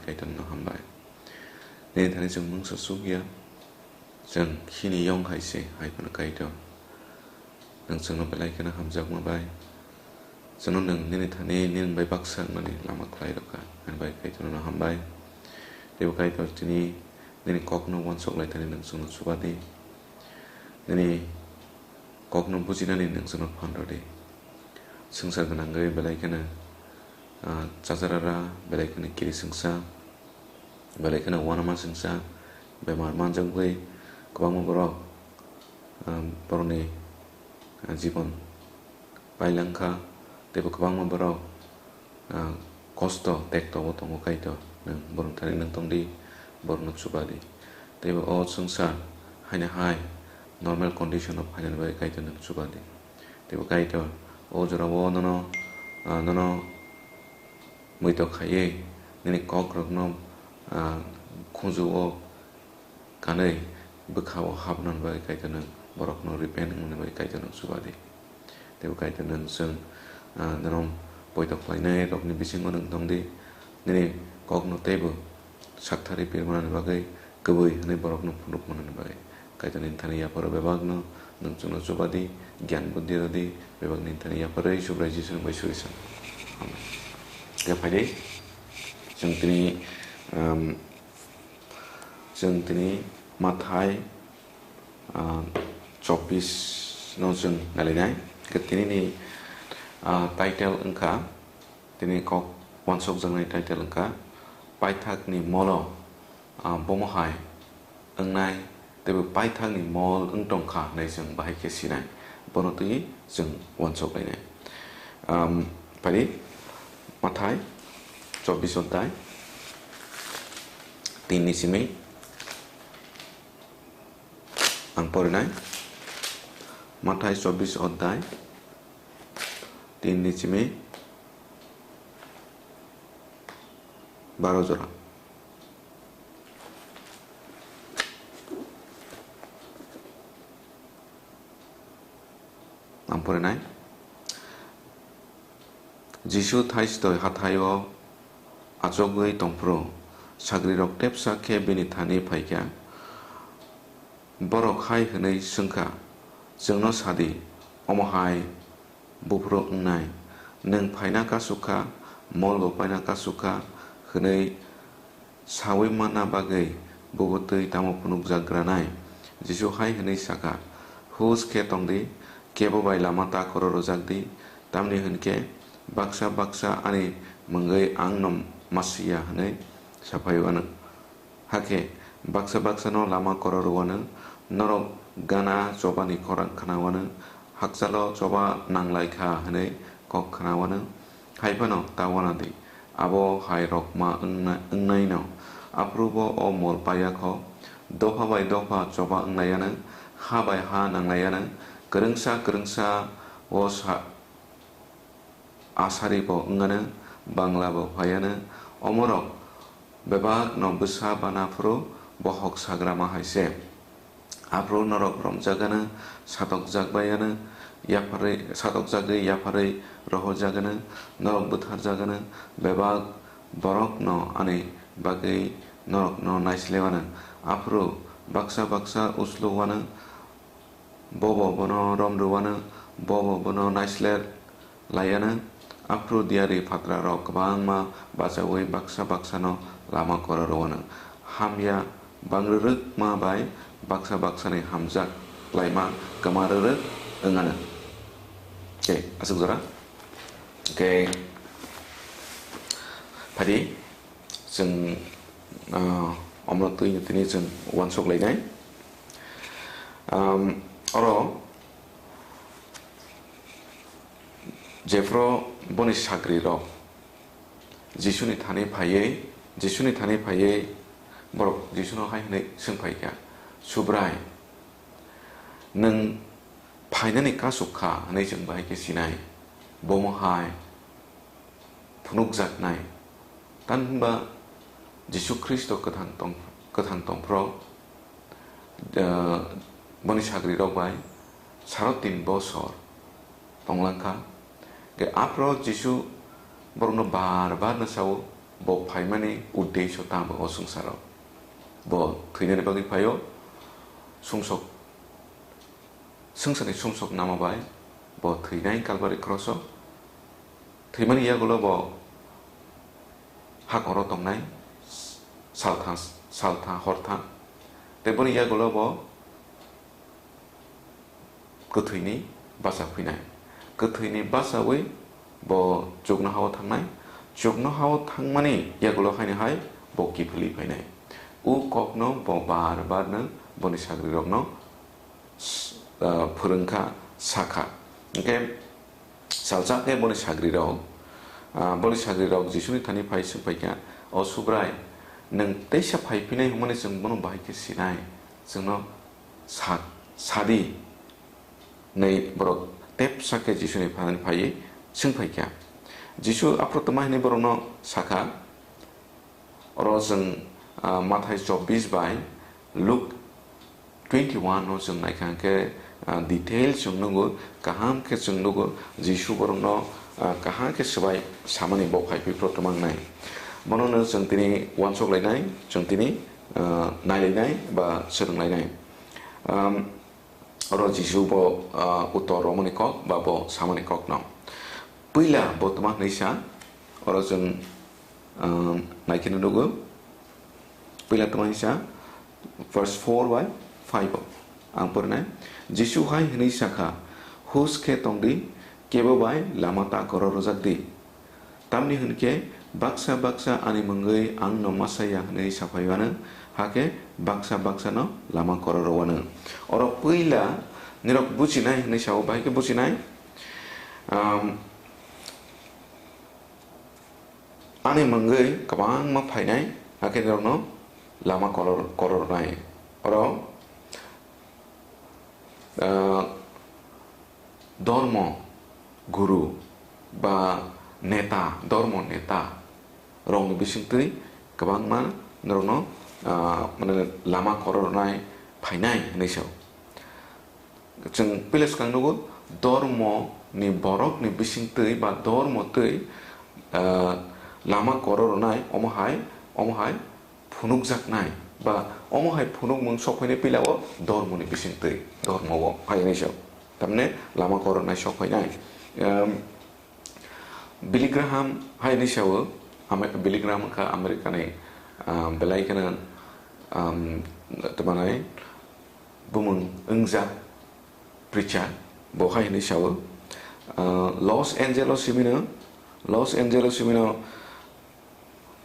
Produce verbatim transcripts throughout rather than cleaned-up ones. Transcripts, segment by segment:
Kaitor no hambai. Nini thani chwng mungsa suk ya. Chwng khini yong hai se, hai phano Kaitor. Nwng chwngno belai kheno hamjakma bai. Chwngno nwng nini thani nini bai baksa wngmani lama khlai rwkha. Ani bai Kaitor no hambai. Teibo Kaitor tini nini kokno uansuk lai thani nwng chwngno chuba di. Nini kokno bujinani nwng chwngno phan rw di. Swngchar gwnangwi belai kheno, ah, chacharara, belai kheno kiri swngsa, belai kheno uanama swngsa, bemar manjakgwi kwbangma borok, ah, borokni, ah, jibon pailangkha, teibo kwbangma borok, ah, kosto tekto o tongo Kaitor, nwng borokni thani nwng tongdi, borokno chuba di. Teibo o swngchar haino hai normal condition o phainani bagwi Kaitor nwng chuba di. Teibo Kaitor o jorao nono, ah, nono muitok khaiwi nini kokrokno, ah, khunju o kanwi bwkha o habnani bagwi Kaitor nwng borokno repent wngmani bagwi Kaitor nwng chuba di. Teibo Kaitor nwng chwng, ah, nono poito khlainai rokni bisingo nwng tong di. Nini kokno teibo sakthari pirmanani bagwi, kwbwi hwnwi borokno phunukmanani bagwi. Kaitor nini thani yapharo bebakno nwng chwngno chuba di, gyan buddhi rw di, bebak nini thani yapharwi Subrai Jisuni bai suri san. Amen. Khe phai di, chwng tini, um, chwng tini Mathai, ah, chobbish no chwng nailainai. Khe tinini, ah, title wngkha, tini kok uansukjaknai title wngkha, Paithakni molo, ah, bomo hai wngnai, teibo paithakni mol wng tongkha hwnwi chwng bahai khe sinai. Bono twi chwng uansuk lainai. Am, phai di, Mathai chobbish odhyay, tin ni simi ang porinai. Mathai chobbish odhyay, tin ni simi baro jora. Ang porinai. Jisu thaistoi hathaio achugwi tongphuru, sagrirok tepsa khe bini thani phaikha. Borok hai hwnwi swngkha, "Chwngno sa di, omo hai buphuru wngnai? Nwng phaina kasuk kha, molbo paina kasuk kha," hwnwi saui manna bagwi bubo twi tamo phunukjak granai? Jisu hai hwnwi sa kha, "Hus khe tong di, kebo bai lama ta khoro rwjak di, tamni hwn khe baksa baksa ani mungwi ang'-no masi ya," hwnwi sa phai anw. Hakhe baksa baksano lama koro rwwanw, norok gana chobani khorang khnawanw, hakchalo choba nanglai kha hwnwi kok khnawanw, hai phano ta wana di, abo hai rok ma wngna-, wngnaino. Aphuru bo o mol paiya kho, dopha bai dopha choba wnglaiyanw, ha bai ha nanglaiyanw, kwrwngsa kwrwngsa o sa-, asari bo wnganw, bangla bo phaiyanw, omorok bebakno bwsa bana phuru bohok sagrama hai se. Aphuru norok romjaganw, satokjak baiyanw, yapharwi, satokjagwi yapharwi rohorjaganw, norok butharjaganw, bebak borokno ani bagwi norokno naislewanw. Aphuru baksa baksa usluwanw, bobo bono rom rwwanw, bobo bono naisler laiyanw. Aphuru diyari phatrarok kwbangma bachaui baksa baksano lama koro rwwanw. Hamya bangrwrwkma bai baksa baksani hamjak laima kwma rwrwk wnganw. Tei aswk jora. Hwnkhe phadi chwng, ah, omorok twi tini chwng uansuk lainai. Am, oro jephru boni sagrirok Jisuni thani phaiwi, Jisuni thani phaiwi borok Jisuno hai hwnwi swng phai kha, "Subrai, nwng phainani kasuk kha hwnwi chwng bahai khe sinai, bomo hai phunukjaknai." Tamhinba Jisu Khristo kwthang tong-, kwthang tongphuru, eh, boni sagrirok bai saro tin bosor tonglang kha. Hwnkhe aphuru Jisu borokno bar bar no sao, Bo phaimani uddesho tamo o swngcharo. Bo thwinani bagwi phaio, sumsok, swngcharni sumsok nama bai bo thwinai Kalbari kroso. Thwimani yagulo bo hakoro tongnai saltha, saltha, hortha. Tei boni yagulo bo kwthwini bacha phinai. Kwthwini bachaui bo chuknohao thangnai. Chuknohao thangmani yagulo haino hai bo kiphilwi phainai. O kokno bo bar barno boni sagrirokno s-, ah, phwrwngkha, sakha. Hinkhe salsa khe boni sagrirok, ah, boni sagrirok Jisuni thani phai swngphaikha, "O Subrai, nwng teisa phaiphinai hwnmani chwng bono bahai khe sinai. Chwngno sa-, sadi," hwnwi borok tepsa khe Jisuni thani phaiwi swngphaikha. Jisu aphuru tongma hwnwi borokno sakha, oro chwng, ah, Mathai chobbish bai Luk twenty-one no chwng naikha hwnkhe, ah, detail chwng nugo, kaham khe chwng nugo, Jisu borokno, ah, kaham khe swbai samani bo phai phai phuru tongma wngnai. Bono no chwng tini uansuk lainai, chwng tini, ah, nai lainai ba swrwng lainai. Am, Oro Jisu bo, ah, utor romani kok ba bo samani kokno. Puila bo tma hwnwi sa, oro chwng, ah, naikheno nugo. Puila tma hwnwi sa, verse four bai five o ang phorinai. Jisu hai hwnwi sakha, "Hus khe tongdi, kebo bai lama ta koro rwjak di." Tamni hwn khe baksa baksa ani mungwi ang no masa ya hwnwi saphai anw, hakhe baksa baksa no lama kororo anw. Oro puila nirok bujinai hwnwi sao, bahai khe bujinai, um, ani mungwi kwbangma phainai, hakhe nirok no lama koror-, korornai. Oro, uh, dormo guru ba neta, dormo neta rokni bisingtwi kwbangma norokno, ah, mane lama korornai phainai hwnwi sao. Chwng puila swkang nugo, dormo ni borokni bisingtwi ba dormo twi, ah, lama korornai omo hai, omo hai phunukjaknai ba omo hai phunukmung sok phainai puila o dormoni bisingtwi, dormo o hai hwnwi sao. Tamni lama korornai sok phainai. Em, Billy Graham hai hwnwi sao, Ame-, Billy Graham wngkha America ni, ah, belai kheno, um, tmanai bumung wngjak preacher, bo hai hwnwi sao, ah, Los Angeles simino, Los Angeles simino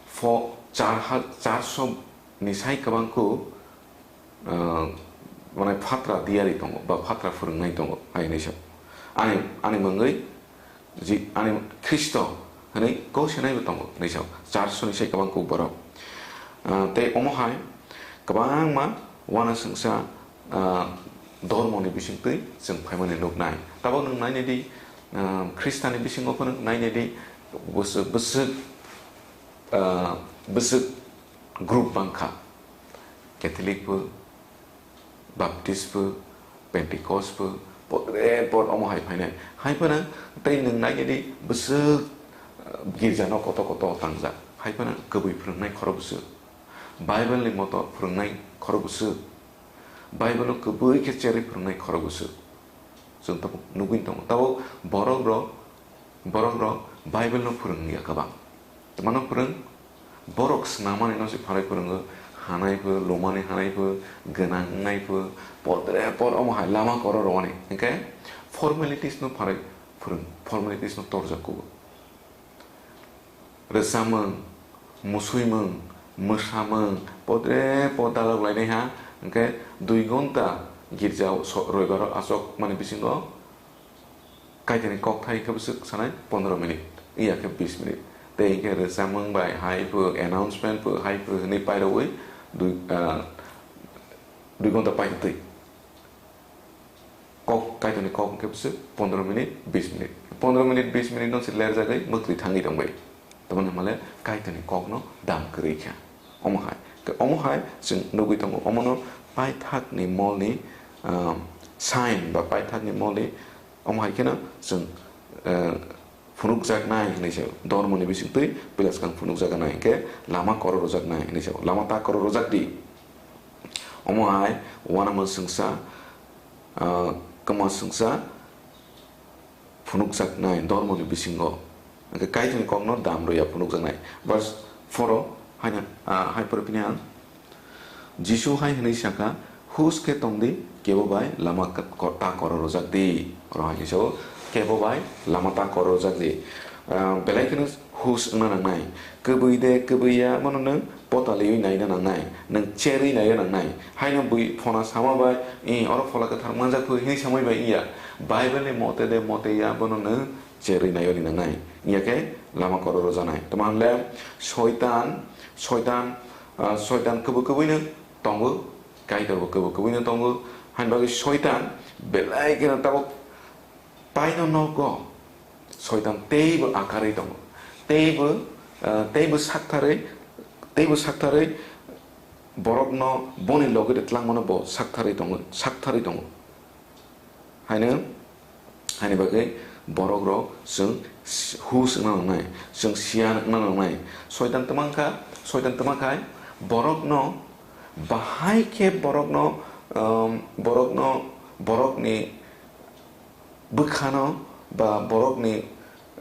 fo-, char ha-, charso ni sai kwbang khe, ah, mane phatra diyari tongo, ba phatra phwrwngnai tongo, hai hwnwi sa. Ani, ani mungwi ji-, ani Khristo hwnwi kok sanaibo tongo, hwnwi sa. Charso ni sai kwbang khe borok. Ah, tei omo hai kwbangma uananswngsa, ah, dormoni bisingtwi chwng phaimani nuknai. Tabuk nwng nainai di, ah, Khristani bisingo phano nainai di, bwswk, bwswk, ah, bwswk group bangkha. Catholic bo, Baptist bo, Pentecost bo, podre pod omo hai phainai. Hai phano tei nwng nainai di bwswk, ah, girja no koto koto tangjak. Hai phano kwbwi phwrwngnai khorok bwswk. Bible ni moto phwrwngnai khorok bwswk. Bible o kwbwi khe cherwi phwrwngnai khorok bwswk. Chwng tabuk nugwi tongo. Tabuk borok rok, borok rok Bible no phwrwng ya kwbang. Twmano phwrwng, borok swnamani no se pharwi phwrwngo, hanai pho, lumani hanai pho, gwnang wngnai pho, podre pod omo hai lama koro rwani. Hinkhe formalities no pharwi phwrwng, formalities no torjak kugo. Rwchapmung, musuimung, mwsamung, podre pod dalok lainai ha, hinkhe dui gonta girjao so-, roibaro achok mani bisingo Kaitorni kokthai khe bwswk sanai pondro minute, iya khe bis minute. Tei hinkhe rwchapmung bai hai pho, announcement pho, hai pho hwnwi pairogwi dui, ah, dui gonta paitwi. Kok, Kaitorni kok hwnkhe bwswk pondro minute, bis minute. Pondro minute, bis minute no se lerjagwi mwktwi thangwi tongbai. Tamoni hwnmale Kaitorni kokno dam kwrwi kha. Omo hai. Khe omo hai chwng nugwi tongo. Omono paithakni molni, ah, sign ba paithakni molni omo hai kheno chwng, ah, phunukjaknai hinwi sao. Dormoni bisingtwi puila swkang phunukjaknai, hinkhe lama koro rwjaknai hinwi sao. Lama ta koro rwjak di. Omo hai uanama swngsa, ah, kwma swngsa phunukjaknai dormoni bisingo. Hinkhe Kaitorni kokno dam rwya phunukjaknai. Verse four o haino, ah, hai phwrwngphini ang. Jisu hai hwnwi sakha, "Hus khe tong di, kebo bai lama kat-, ko-, ta koro rwjak di." Oro hai khe sao, "Kebo bai lama ta koro rwjak di." Ah, belai kheno hus wngna nangnai. Kwbwi de, kwbwi ya, bono nwng potaliwi naina nangnai. Nwng cherwi naina nangnai. Haino bui phona sama bai, "I, oro Phola Kwthar manjak phu," hwnwi samwi bai wngya. Bible ni mote de, mote ya, bono nwng cherwi naina nangnai. Wngya khe lama koro rwjaknai. Tamo hwnle Soitan, Soitan, ah, Soitan kwbwi kwbwino tongo, Kaitorbo kwbwi kwbwino tongo. Haini bagwi Soitan belai kheno tabuk paino nogo. Soitan teibo akarwi tongo. Teibo, ah, teibo saktharwi, teibo saktharwi borokno boni logi de tlangmano bo saktharwi tongo, saktharwi tongo. Haino, haini bagwi borokrok chwng s-, hus wngna nangnai, chwng siyan wngna nangnai. Soitan twmang kha, Soitan twmang khai borokno bahai khe borokno, um, borokno, borokni bwkhano ba borokni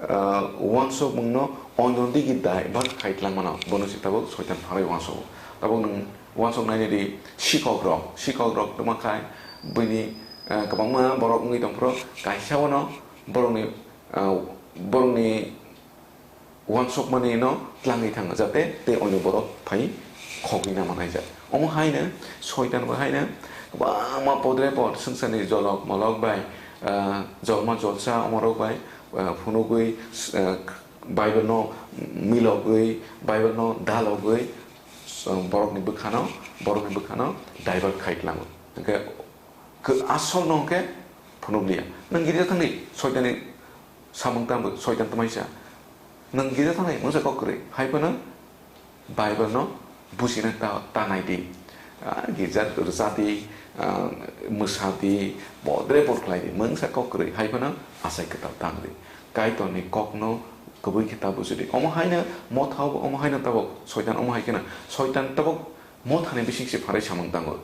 ah, uansukmungno oino digi divert khai tlangmano, bono se tabuk Soitan pharwi uansugo. Tabuk nwng uansuk nainidi, sikok rok, sikok rok twma khai buini, ah, kwbangma borok wngwi tongphuru, kaisa bono borokni, ah, borokni uansukmani no tlangwi thango, jate tei oino borok phai khogwi na manai jak. Omo haino Soitan bo haino kwbangma podre pod swngcharni jolok molok bai, ah, jolma jolsa omorok bai, ah, phunugwi, ah, Bible no milogwi, Bible no dalogwi, ah, borokni bwkhano, borokni bwkhano divert khai tlango. Hwnkhe khe asol no hwnkhe phunukliya. Nwng girja thangdi, Soitanni samung tangbo, Soitan twmaisa. Nwng girja thangnai mungsa kok kwrwi, hai phano Bible no bujina ta, ta nai di. Ah, girja rwcha di, ah, mwsa di, bodre bor khlai di, mungsa kok kwrwi, hai phano Achai Kwtal tang di. Kaitorni kokno kwbwi khe ta buji di. Omo haino motha, omo haino tabuk Soitan, omo hai kheno Soitan tabuk mothani bising se pharwi samung tango.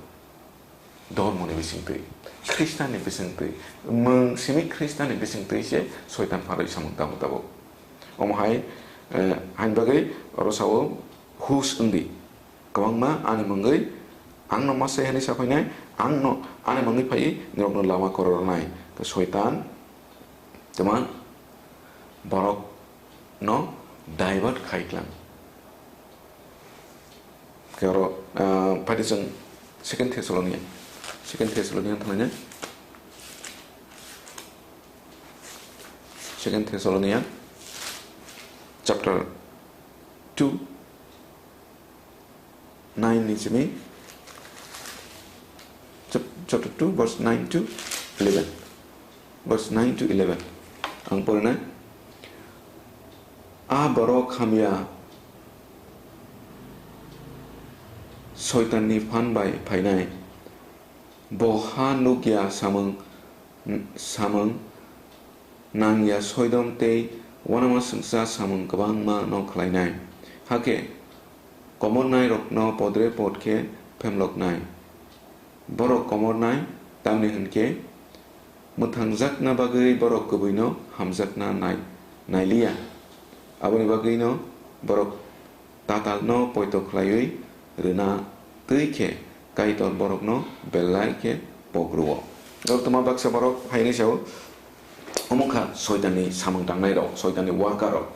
Dhormoni bisingtwi, Khristanni bisingtwi, mwng simi Khristanni bisingtwi se Soitan pharwi samung tango tabuk. Omo hai, eh, haini bagwi oro sao, "Hus wng di, kwbangma ani mungwi ang no ma sai hwnwi sa phainai, ang no ani mungwi phaiwi norokno lama koro rwnai." Khe Soitan twma borok no divert khai tlang. Khe oro, ah, phaidi chwng Second Thessalonian, Second Thessalonian thangna, Second Thessalonian chapter two, nine ni simi, chap-, chapter two, verse nine to eleven. Verse nine to eleven. Ang porinai. A borok hamya Soitanni phan bai phainai. Bo ha nukya samung, samung nangya soidom tei uanama swngsa samung kwbangma no khlainai. Hakhe komornai rokno podre pod khe phemloknai. Borok komornai, tamni hwn khe mwthangjakna bagwi borok kwbwino hamjakna nai-, nailiya. Aboni bagwino borok tatalno poito khlaiwi rwna twi khe Kaitor borokno belai khe pok rwo. Norok twma baksa borok hai hwnwi sao, omo kha Soitanni samung tangnai rok, Soitanni worker rok.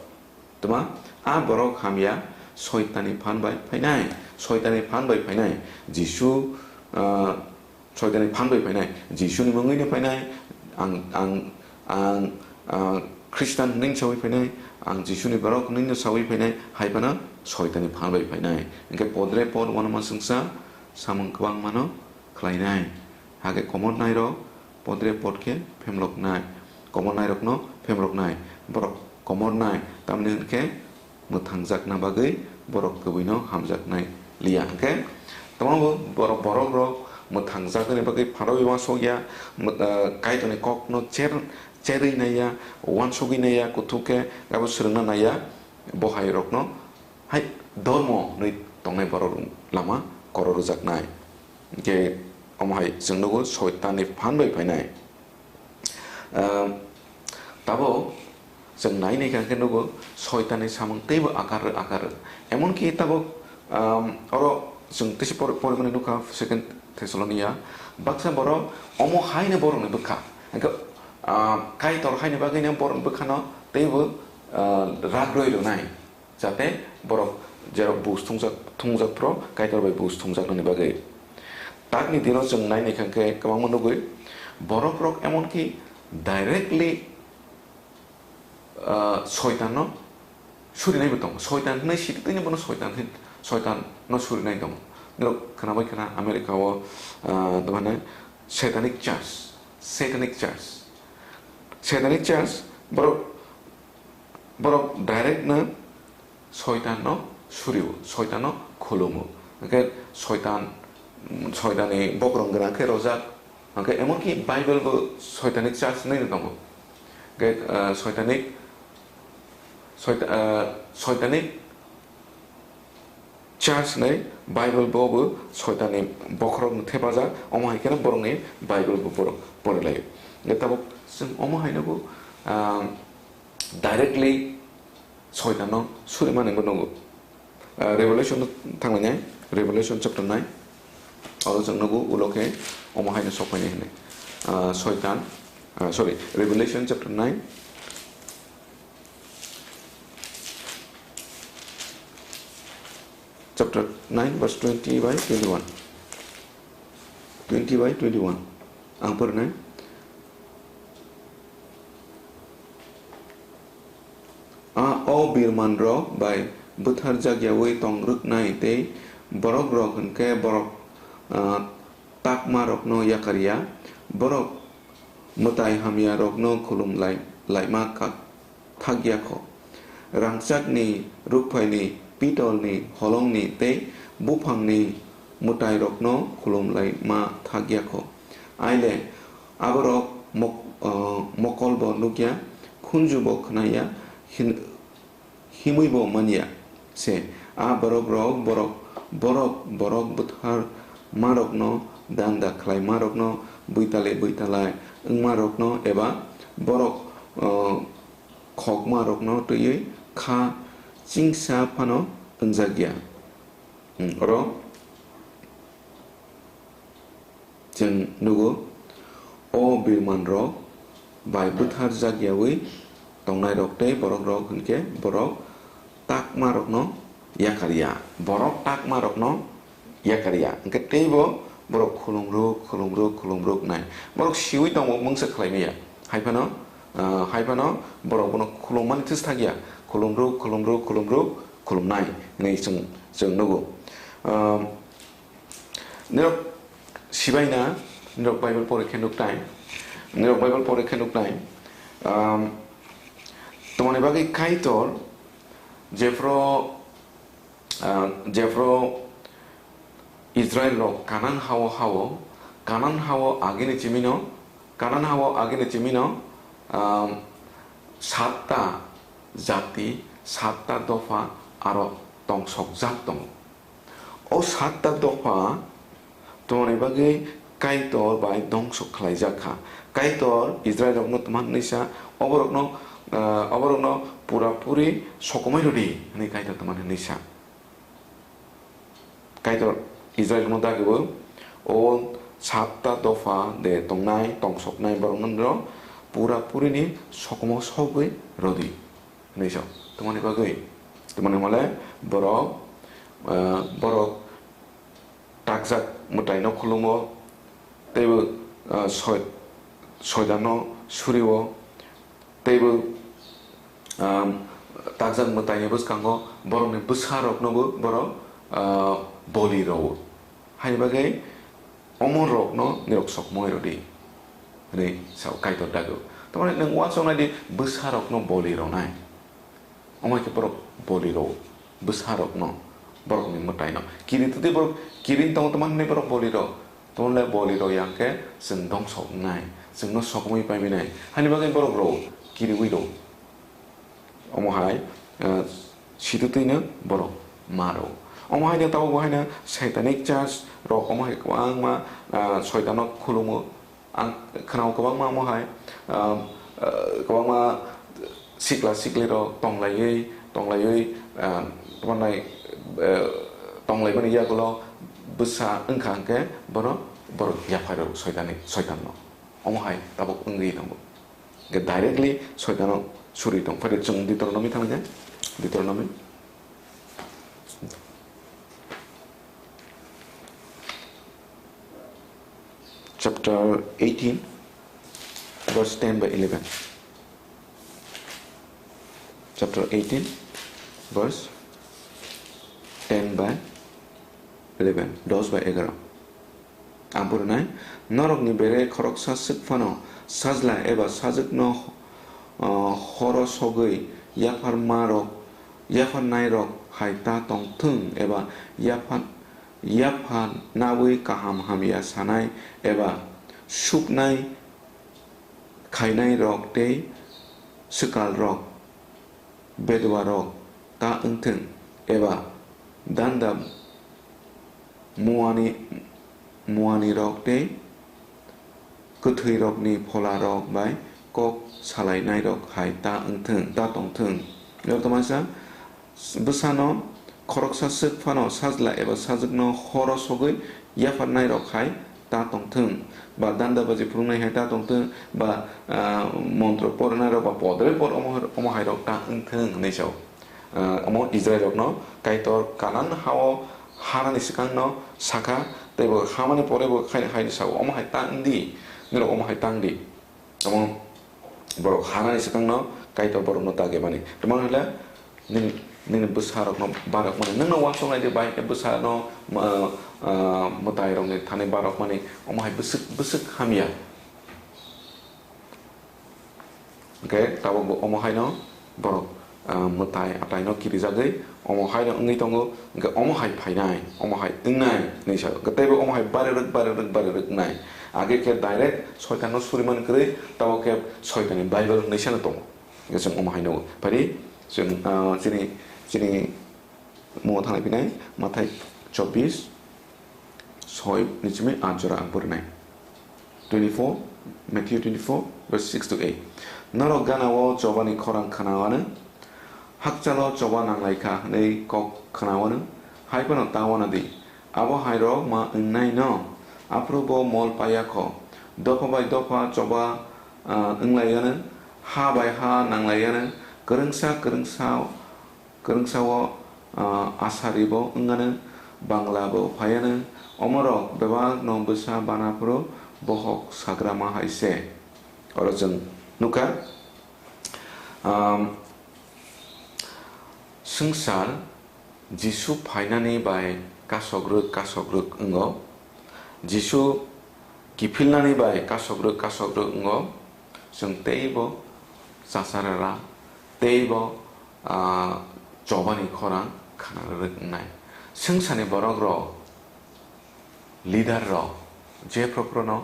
Twma a borok hamya Soitanni phan bai phainai, Soitanni phan bai phainai. Jisu, ah, Soitanni phan bai phainai, Jisuni mungwino phainai, ang, ang, ang, ah, Khristan hwnwi sawi phainai, ang Jisuni borok hwnwino sawi phainai, hai phano Soitanni phan bai phainai. Hwnkhe podre pod uanama swngsa samung kwbangmano khlainai. Hakhe komornairok podre pod khe phemloknai, komornairokno phemloknai. Borok komornai, tamni hwn khe mwthangjakna bagwi borok kwbwino hamjaknai liya. Hwnkhe tamo bo borok, borokrok mwthangjagani bagwi pharwi uansukya, mwt-, ah, Kaitorni kokno cher-, cherwi naiya, uansugwi naiya, kuthuk khe abo swrwngna naiya, bo hai rokno hai dormo hwnwi tongnai borok lama koro rwjaknai. Hwnkhe omo hai chwng nugo Soitanni phan bai phainai. Ah, tabuk chwng nai nai kha khe nugo Soitanni samung teibo akar rw, akar rw. Emonki tabuk, um, oro chwng tisi por-, porimani nukha Second Thessalonia, baksa borok omo haino borokni bwkha. Hwnkhe, ah, Kaitor haini bagwino borokni bwkhano teibo, ah, rak rwi rwnai. Jate borok jerok bus thungjak, thungjak phro Kaitor bai bus thungjaknani bagwi. Takni dino chwng nai nai kha khe kwbangma nugwi borok rok emonki directly, ah, Soitanno surinaibo tongo. Soitan hwnwi sitwtwino bono Soitan hin-, Soitanno surinai tongo. Norok khwnabai khwna America o, ah, tamo hwnwi Satanic Church, Satanic Church, Satanic Church borok Borok direct no Soitan no surio, Soitan no khulumo. Hwnkhe Soitan, Soitan ni bokrok gwnang khe rojak. Hwnkhe emonki Bible bo Soitanic church hinwi tongo. Hwnkhe, ah, Soitanic, Soita-, ah, Soitanic Church hinwi Bible bo bo Soitanni bokhorokno thepajak, omo hai kheno borokni Bible bo borok porilaio. Hwnkhe tabuk chwng omo haino bo, ah, directly Soitanno surimani bo nugo. Ah, Revelation thangnai, Revelation chapter nine. Oro chwng nugo ulo khe omo haino sokphainai hinwi. Ah, Soitan, ah, sorry, Revelation chapter nine. Chapter nine, verse twenty by twenty-one. Twenty by twenty-one. Ang pernai. A o birman rok bai bwthar jakyawi tong rwknai tei borok rok hwnkhe borok, ah, takma rokno yakar ya, borok mwtai hamya rokno khulum lai, laima kha. Thakya kho. Rangchakni, rukphaini, pitolni, holongni tei buphangni mwtairokno khulumlaima thakya kho. Aile aborok mok-, ah, mokolbo nukya, khunjubo khnaya, hin-, himwibo manya se. A borokrok borok, borok, borok bwtharmarokno, danda khlaimarokno, buitale buitalai wngmarokno eba borok, ah, khokmarokno twiwi kha chingsa phano wngjak ya. Hmm, oro chwng nugo, o birmanrok bai bwthar jak yawi tongnairok tei borokrok hwnkhe borok takmarokno yakar ya. Borok takmarokno yakar ya. Hwnkhe teibo borok khulumruk, khulumruk, khulumruk wngnai. Borok siwi tongo mungsa khlai maya. Hai phano, ah, hai phano borok bono khulumani thus thak ya. Khulumruk, khulumruk, khulumruk, khulumnai hinwi chwng, chwng nugo. Ah, nirok sibaina, nirok Bible pore khe nuknai. Nirok Bible pore khe nuknai. Ah, tongmani bagwi Kaitor jephru Ah, jephru Israel rok Kanan hao hao, Kanan hao agini chimino, Kanan hao agini chimino, ah, satta jati, satta dopha aro tongsok jak tongo. O satta dopha Tongni bagwi Kaitor bai dongso khlaijak kha. Kaitor Israilrokno tma hwnwi sa, oborokno, ah, oborokno pura puri sokomoi rwdi hwnwi Kaitor tma hwnwi sa. Kaitor Israilrokno dagibo o satta dopha de tongnai, tongsoknai borokno pura purini sokomoi sogwi rwdi hwnwi sa. Tmani bagwi, tmani hwnle borok, ah, borok takjak mwtaino khulumo, teibo, ah, soi-, soidanno surio, teibo, ah, takjak mwtaini bwskango borokni bwsaroknobo borok, ah, boli rwo. Haini bagwi omo rokno nirok sokmoi rwdi, hwnwi sao Kaitor dago. Tamoni nwng uansuk naidi bwsarokno boli rwnai. Omo hai khe borok boli rwo, bwsarokno, borokni mwtaino. Kiri twtwi borok, kiri wng tongo tongmani hwnwi borok boli rwo. Tonle boli rok yang khe chwng dongso wngnai, chwngno sokomwi paiwi nai. Hani bagwi borok rok kiriwi rw. Omo hai, eh, situtwino borok ma rw. Omo hai no tabuk bo haino satanic church rok omo hai kwbangma, eh, soitano khulumo. Ang khwnao kwbangma omo hai, ah, ah, kwbangma sikla sikli rok tonglaiwi, tonglaiwi, ah, tongmani, eh, tonglaimani yagulo bwsa wngkha hwnkhe bono borok yaphai rw soitani, soitanno. Omo hai tabuk wngwi tongo. Hwnkhe directly soitano suri tong. Phai de chwng Deuteronomy thangwi de. Deuteronomy. Chapter eighteen, verse ten by eleven. Chapter eighteen, verse ten by eleven, dos by egaro. Ang phurinai, norokni bere khoroksa swk phano sajla eba sajwkno, uh, horo sogwi yapharmarok, yapharnairok hai ta tong thung eba yaphan-, yaphanaui kaham hamya sanai eba supnai khainairok tei swkalrok, beduarok ta wng thung, eba danda muani, muanirok tei kwthwirokni pholarok bai kok salainairok hai ta wng thung, ta tong thung. Jotomaisa bwsano khoroksa swk phano sajla eba sajwkno horo sogwi yapharnairok hai ta tongthwng, ba danda baji phwrwngnai hai ta tongthwng, ba, ah, montro pornairok ba podre por omo, omo hairok ta wngthwng hwnwi sao. Ah, omo Israilrokno Kaitor Kanan hao hanani swkangno sakha, tei bo hamani pore bo khai-, haino sao, "Omo hai ta wngdi, norok omo hai ta wngdi." Omo borok hanani swkangno Kaitor borokno dagimani. Tamo hwnle nini, nini bwsarokno barokmani, nwngno uansuknai di bai khe bwsano, ah, ah, mwtairokni thani barokmani, omo hai bwswk, bwswk hamya. Hwnkhe tabuk bo omo haino borok, ah, mwtai ataino kirijagwi omo haino wngwi tongo, hwnkhe omo hai phainai, omo hai wngnai hinwi sa, hwnkhe teibo omo hai barirwk, barirwk, barirwk wngnai. Age khe direct soitanno suriman kwrwi, tabuk khe soitanni Bible hinwi sano tongo. Hwnkhe chwng omo hai nugo. Phai di, chwng, ah, chini, chini Mugo thanglai phinai, Mathai chobbish, soi ni simi aat jora ang purinai. Twenty-four, Matthew twenty-four, verse six to eight. Norok gana o chobani khorang khna anw, hakchalo choba nanglai kha hwnwi kok khna anw, hai phano ta uana di. Abo hai rok ma wngnai no, aphuru bo mol paiya kho. Dopha bai dopha choba, ah, wnglai anw, ha bai ha nanglai anw, kwrwngsa kwrwngsa Kwrwngsa o, ah, asari bo wng anw, bangla bo phai anw, omorok bebak no bwsa bana phuru bohok sagrama hai se. Oro chwng nukha, um, swngchar Jisu phainani bai kasokrwk kasokrwk wngo. Jisu kiphilnani bai kasokrwk kasokrwk wngo. Chwng teibo chachara ra, teibo, ah, chobani khorang khna rwrwk wngnai. Swngcharni borok rok, leader rok, jephru phruno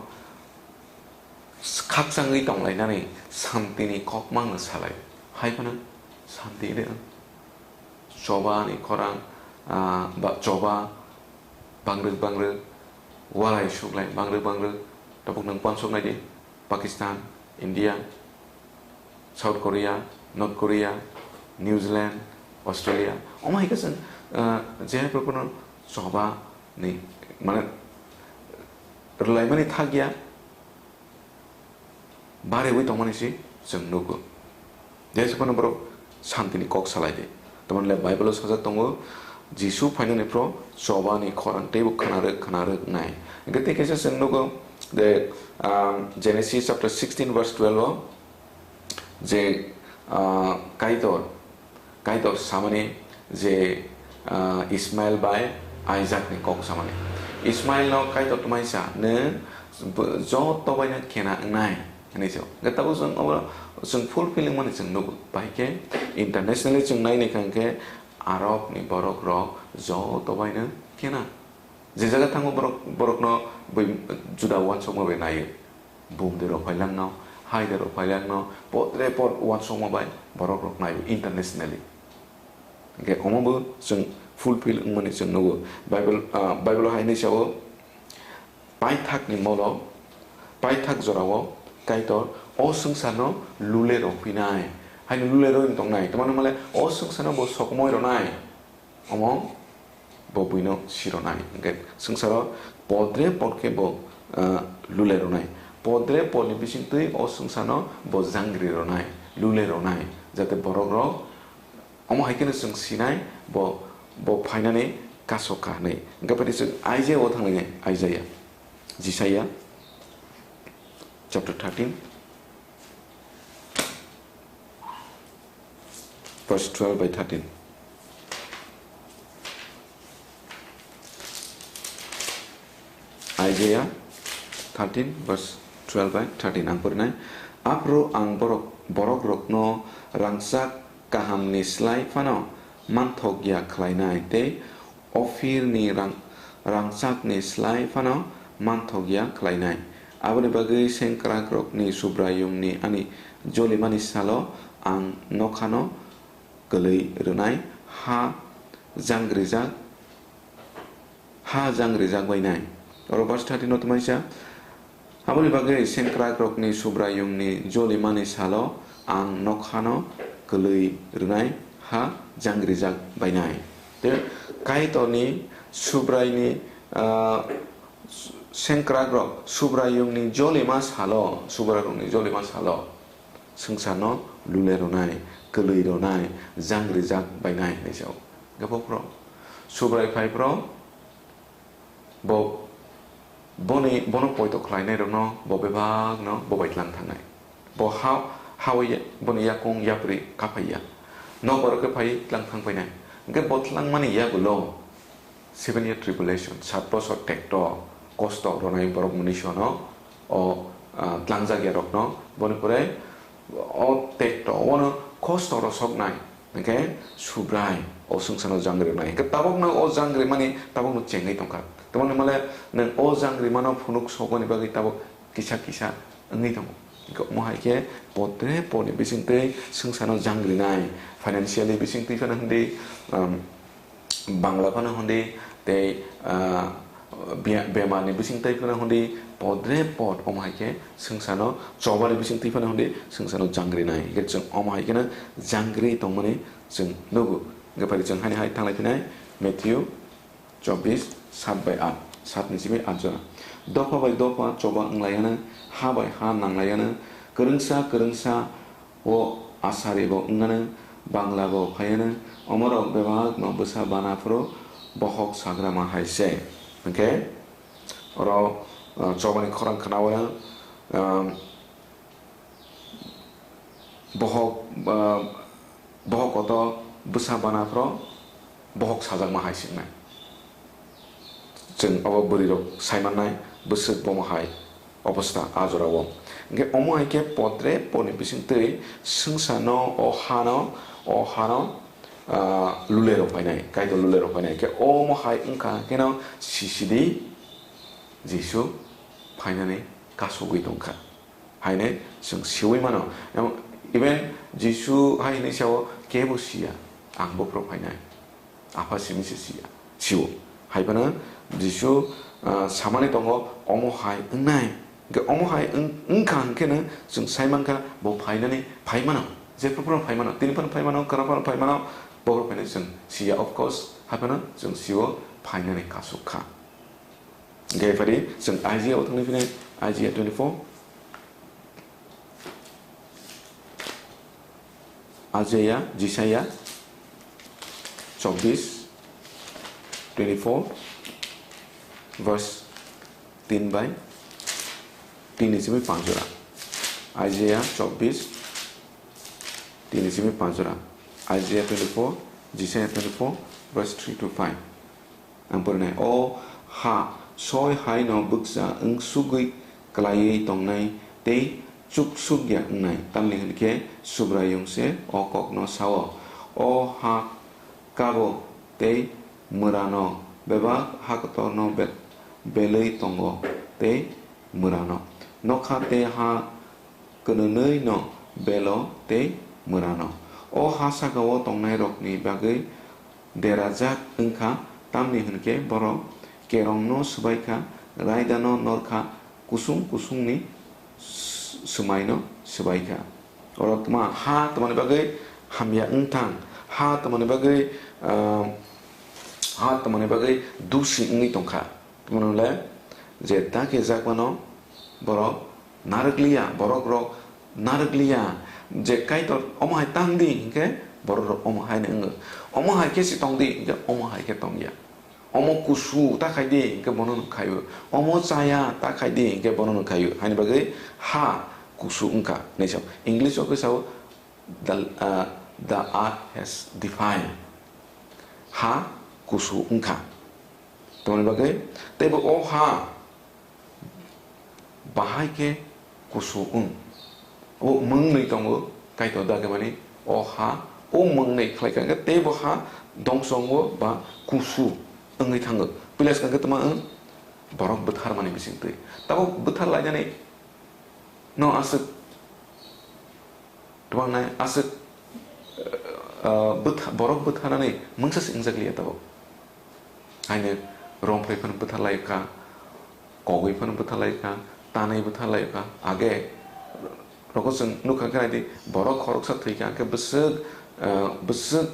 khakchangwi tonglainani santini kok mangno salai, hai phano santi rw. Chobani khorang, ah, ba choba bangrwk bangrwk, walai suklai bangrwk bangrwk, tabuk nwng uansuk nai di, Pakistan, India, South Korea, North Korea, New Zealand, Australia, omo hai khe chwng, ah, je hai phano choba ni, mane, rwlaimani thak ya. Barewi tongmani se chwng nugo. Jesa phano borok santini kok salai di. Tamoni le Bible o sajak tongo, Jisu phainani phro chobani khorang teibo khwnarwk khwnarwk wngnai. Hwnkhe tei kaisa chwng nugo je, ah, Genesis chapter sixteen verse twelve o je, ah, Kaitor Kaitor samani je, ah, Ismail bai Isaac ni kok samani. Ismail no Kaitor twmai sa, "Nwng bo-, joto bai no kena wngnai," hinwi sa. Hwnkhe tabuk chwng obo chwng fulfilling mani chwng nugo. Bai khe internationally chwng nai naikha hwnkhe Arab ni borok rok joto bai no kena. Je jaga thango borok, borokno bai juda uansukma bai naio. Bumde rok phailangno, haide rok phailangno, podre pod uansukma bai borok rok naio internationally. Hingke omo bo chwng fulfill wngmani chwng nugo. Bible, ah, Bible hai hinwi sao, paithakni molo, paithak jorao Kaitor o swngcharno lule rw phinai. Haino lule rw wng tongnai. Tamo hwnmale o swngcharno bo sokomoi rwnai. Omo bo buino sironai. Hingke swngcharo podre pod khe bo, ah, lule rwnai. Podre podni bisingtwi o swngcharno bo jangri rwnai, lule rwnai. Jate borok rok omo hai kheno chwng sinai bo, bo phainani kaso ka hwnwi. Hingke phai chwng Isaiah o thanglainai, Isaiah. Jisaiah chapter thirteen, verse twelve by thirteen. Isaiah thirteen, verse twelve by thirteen ang porinai. Aphuru ang borok, borok rokno rangchak kahamni slai phano manthok ya khlainai tei Ophirni rang-, rangchakni slai phano manthok ya khlainai. Aboni bagwi sengkrakrokni Subraiyungni ani jolimani salo ang nokhano kwlwi rwnai, ha jangrijak, ha jangrijak bainai. Oro verse thirteen no tongmani sa, Aboni bagwi sengkrakrokni Subraiyungni jolimani salo ang nokhano kwlwi rwnai, ha jangrijak bainai. Tei Kaitorni Subraini, ah, sengkrakrok Subraiyungni jolima salo, Subrairokni jolima salo swngcharno lule rwnai, kwlwi rwnai, jangrijak bainai hinwi sao. Gabokro Subrai phaiphro Bo, boni, bono poito khlainairokno bo bebakno bo bai tlang thangnai. Bo ha, hao ya, boni yakung yapri kaphai ya. Nokbar khe phai tlang thang phainai. Hingkhe bo tlangmani yagulo seven year tribulation, sat bosor tekto, kosto ronai borok mwnwisono o, ah, tlangjak yarokno, boni pore o tekto, ono kosto rosoknai. Hingkhe Subrai o swngcharno jangri rwnai. Hingkhe tabukno o jangri mani tabukno chengwi tongkha. Tamoni hwnmale nwng o jangri mano phunuk sokoni bagwi tabuk kisa kisa wngwi tongo. Hingkhe omo hai khe podre podni bisingtwi swngcharno jangrinai. Financially bisingtwi phano hwndi, um, Bangla phano hwndi tei, ah, be-, bemarni bisingtwi phano hwndi podre pod omo hai khe swngcharno, chobani bisingtwi phano hwndi swngcharno jangrinai. Hingkhe chwng omo hai kheno jangri tongmani chwng nugo. Hingkhe phai chwng haini hai thanglai phinai Matthew chobbish, sat bai aat, satni simi aat jora. Dopha bai dopha choba wnglaiyano, ha bai ha nanglaiyano, kwrwngsa kwrwngsa o asari bo wngano, bangla bo phaiano, omorok bebakno bwsa bana phuru bohok sagrama hai se. Hingkhe oro, ah, chobani khorang khnaono, ah, bohok, ah, bohok kotor bwsa bana phuru bohok sajakma hai se wngnai. Chwng obo bwrwirok saimannai bwswk bomo hai obostha a jorao. Hingkhe omo hai khe podre podni bisingtwi swngcharno o hano, o hano, ah, lule rok phainai, Kaitor lule rok phainai. Hingkhe omo hai wngkha kheno sisidi Jisu phainani kasugwi tongkha. Haino chwng siwi mano. Em, even Jisu hai hinwi sao, kebo siya, ang bophuru phainai. Apha simi se siya, sio. Hai phano Jisu, ah, samani tongo, omo hai wngnai. Hingkhe omo hai wng-, wngkha hingkheno chwng sai mankha, bo phainani phai mano. Jephru phano phai mano, tini phano phai mano, kwrak phano phai mano, bophuru phainai chwng siya. Of course, hai phano chwng sio phainani kasuk kha. Hingkhe phari chwng Isaiah o thangwi phinai, Isaiah twenty-four. Isaiah, Jisaiah chobbish, twenty-four, verse tin bai tin ni simi panch jora. Isaiah chobbish, tin ni simi panch jora. Isaiah twenty-four, Jisaiah twenty-four, verse three to five. Ang porinai, o ha soi haino bwkcha wng sugwi klaiwi tongnai tei chuksukya wngnai, tamni hwn khe Subraiyung se o kokno sao. O ha kabo tei mwrano Bebak ha kotorno be-, belwi tongo tei mwrano, nokha tei ha kwnwnwino belo tei mwrano. O ha saka-o tongnairokni bagwi derajak wng kha, tamni hwn khe borok kerongno swbai kha, raidano nor kha, kusung kusungni s-, swmaino swbai kha. Oro tma ha tmani bagwi hamya wng thang, ha tmani bagwi, ah, ha tmani bagwi dusi wngwi tong kha. Tmani le je ta khe jak mano borok narwkliya, borok rok narwkliya, je Kaitor omo hai tang di hinkhe borok rok omo hai no wngo, omo hai khe se tong di hinkhe omo hai khe tong ya. Omo kusu ta khai di, hinkhe bono no khaio. Omo chaya ta khai di, hinkhe bono no khaio. Haini bagwi ha kusu wngkha, hinwi sao. English o khe sao, "The, uh, the earth has defied." Ha kusu wngkha. Tamoni bagwi, teibo o ha bahai khe kusu wng. O mwngnwi tongo, Kaitor dagimani o ha, o mwngnwi khlai kha, hwnkhe teibo ha dongso wngo ba kusu wngwi thango. Puila swkang khe tma wng? Borok bwtharmani bisingtwi. Tabuk bwthar lainani no aswk Tubang nai aswk, eh, eh, bwtha-, borok bwtharnani mungsa se wngjakliya tabuk. Haino romphoi phano bwtharlai kha, kogwi phano bwtharlai kha, tanwi bwtharlai kha. Age rogo chwng nukha khe naidi, borok khoroksa thwi kha, hwnkhe bwswk, eh, bwswk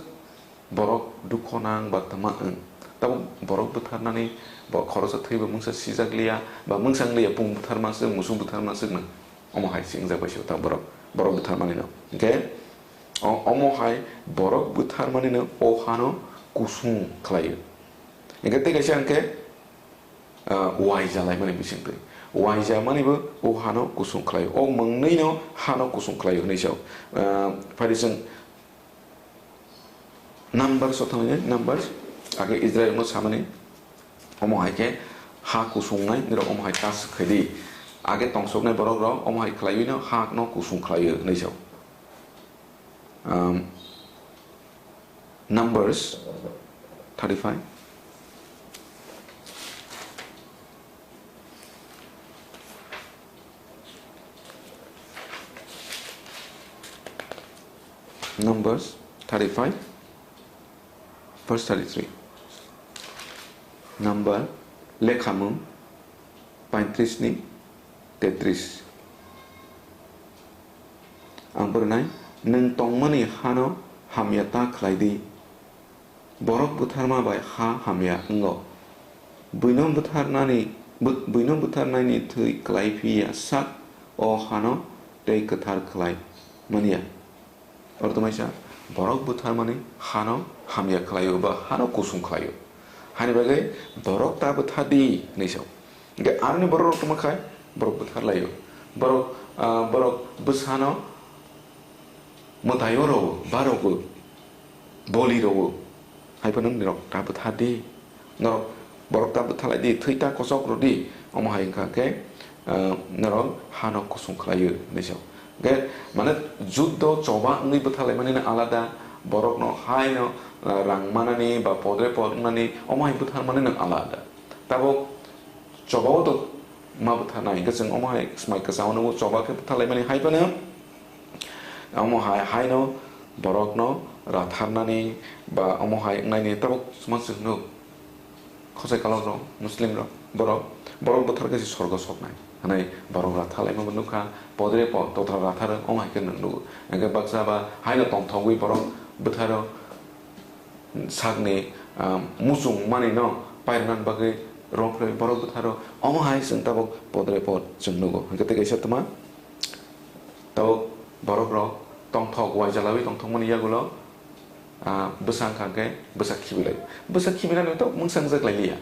borok dukho nang ba tama wng. Tabuk borok bwtharnani bo khoroksa thwibo mungsa sijak liya, ba mungsa wng liya, pung bwtharma swk, musuk bwtharma swk no. Omo hai se wngjak bai se ta borok, borok bwtharmani no. Hwnkhe o-, omo hai borok bwtharmani no o hano kusung khlaio. Hwnkhe tei kaisa hwnkhe, ah, waija laimani bisingtwi. Waija mani bo o hano kusung khlaio. O mwngnwi no hano kusung khlaio hwnwi sao. Ah, phaidi chwng Numbers o thangwi, Numbers, age Israel no samani, omo hai khe ha kusung nai, nirok omo hai ta swk khai di. Age tongsok nai borok rok omo hai khlaiwi no ha no kusung khlaio hwnwi sao. Um, Numbers thirty-five. Numbers thirty-five, verse thirty-three. Number, lekhamung paitris ni tetris. Ang bwrwnai, nwng tongmani hano hamya ta khlai di. Borok bwtharma bai ha hamya wngo. Buino bwtharnani, bw-, buino bwtharnaini thwi klai phi ya sak o hano tei kwthar khlai man ya. Oro tongmani sa, borok bwtharmani hano hamya khlaio ba hano kusung khlaio. Haini bagwi borok ta bwthar di hwnwi sao. Hwnkhe aroni borok rok tongma khai borok bwthar laio. Borok, ah, borok bwsano mwtaio rwo, ba rwo, boli rwo. Hai phano norok ta bwthar di. Norok borok ta bwtharlai di, thwi ta kochok rw di. Omo hai wngkha khe, ah, norok hano kusung khlaio hwnwi sao. Hwnkhe mane juddo choba wngwi bwtharlaimani no alada, borokno haino, ah, rang manani ba podre pod wngnani omo hai bwtharmani no alada. Tabuk chobao to ma bwtharnai, hwnkhe chwng omo hai swmai kwchao nugo choba khe bwtharlaimani hai phano omo hai haino borokno ratharnani ba omo hai wngnaini tabuk chwng nuk. Khosai kalok rok, Muslim rok, borok, borok bwthar khe se sorgo soknai. Hwnwi borok rathar laima bo nukha, podre pod totra rathar omo hai khe nwng nugo. Hwnkhe baksa ba haino tongthogwi borok bwtharo sakni, ah, muchung manwi no pairwna bagwi rwphrwi borok bwtharo omo hai chwng tabuk podre pod chwng nugo. Hwnkhe tei kaisa tma tabuk borok rok tongthok waijalawi tongthokmani yagulo, ah, bwsa wngkha hwnkhe bwsa khibilai. Bwsa khibilani to mungsa wngjak lai liya.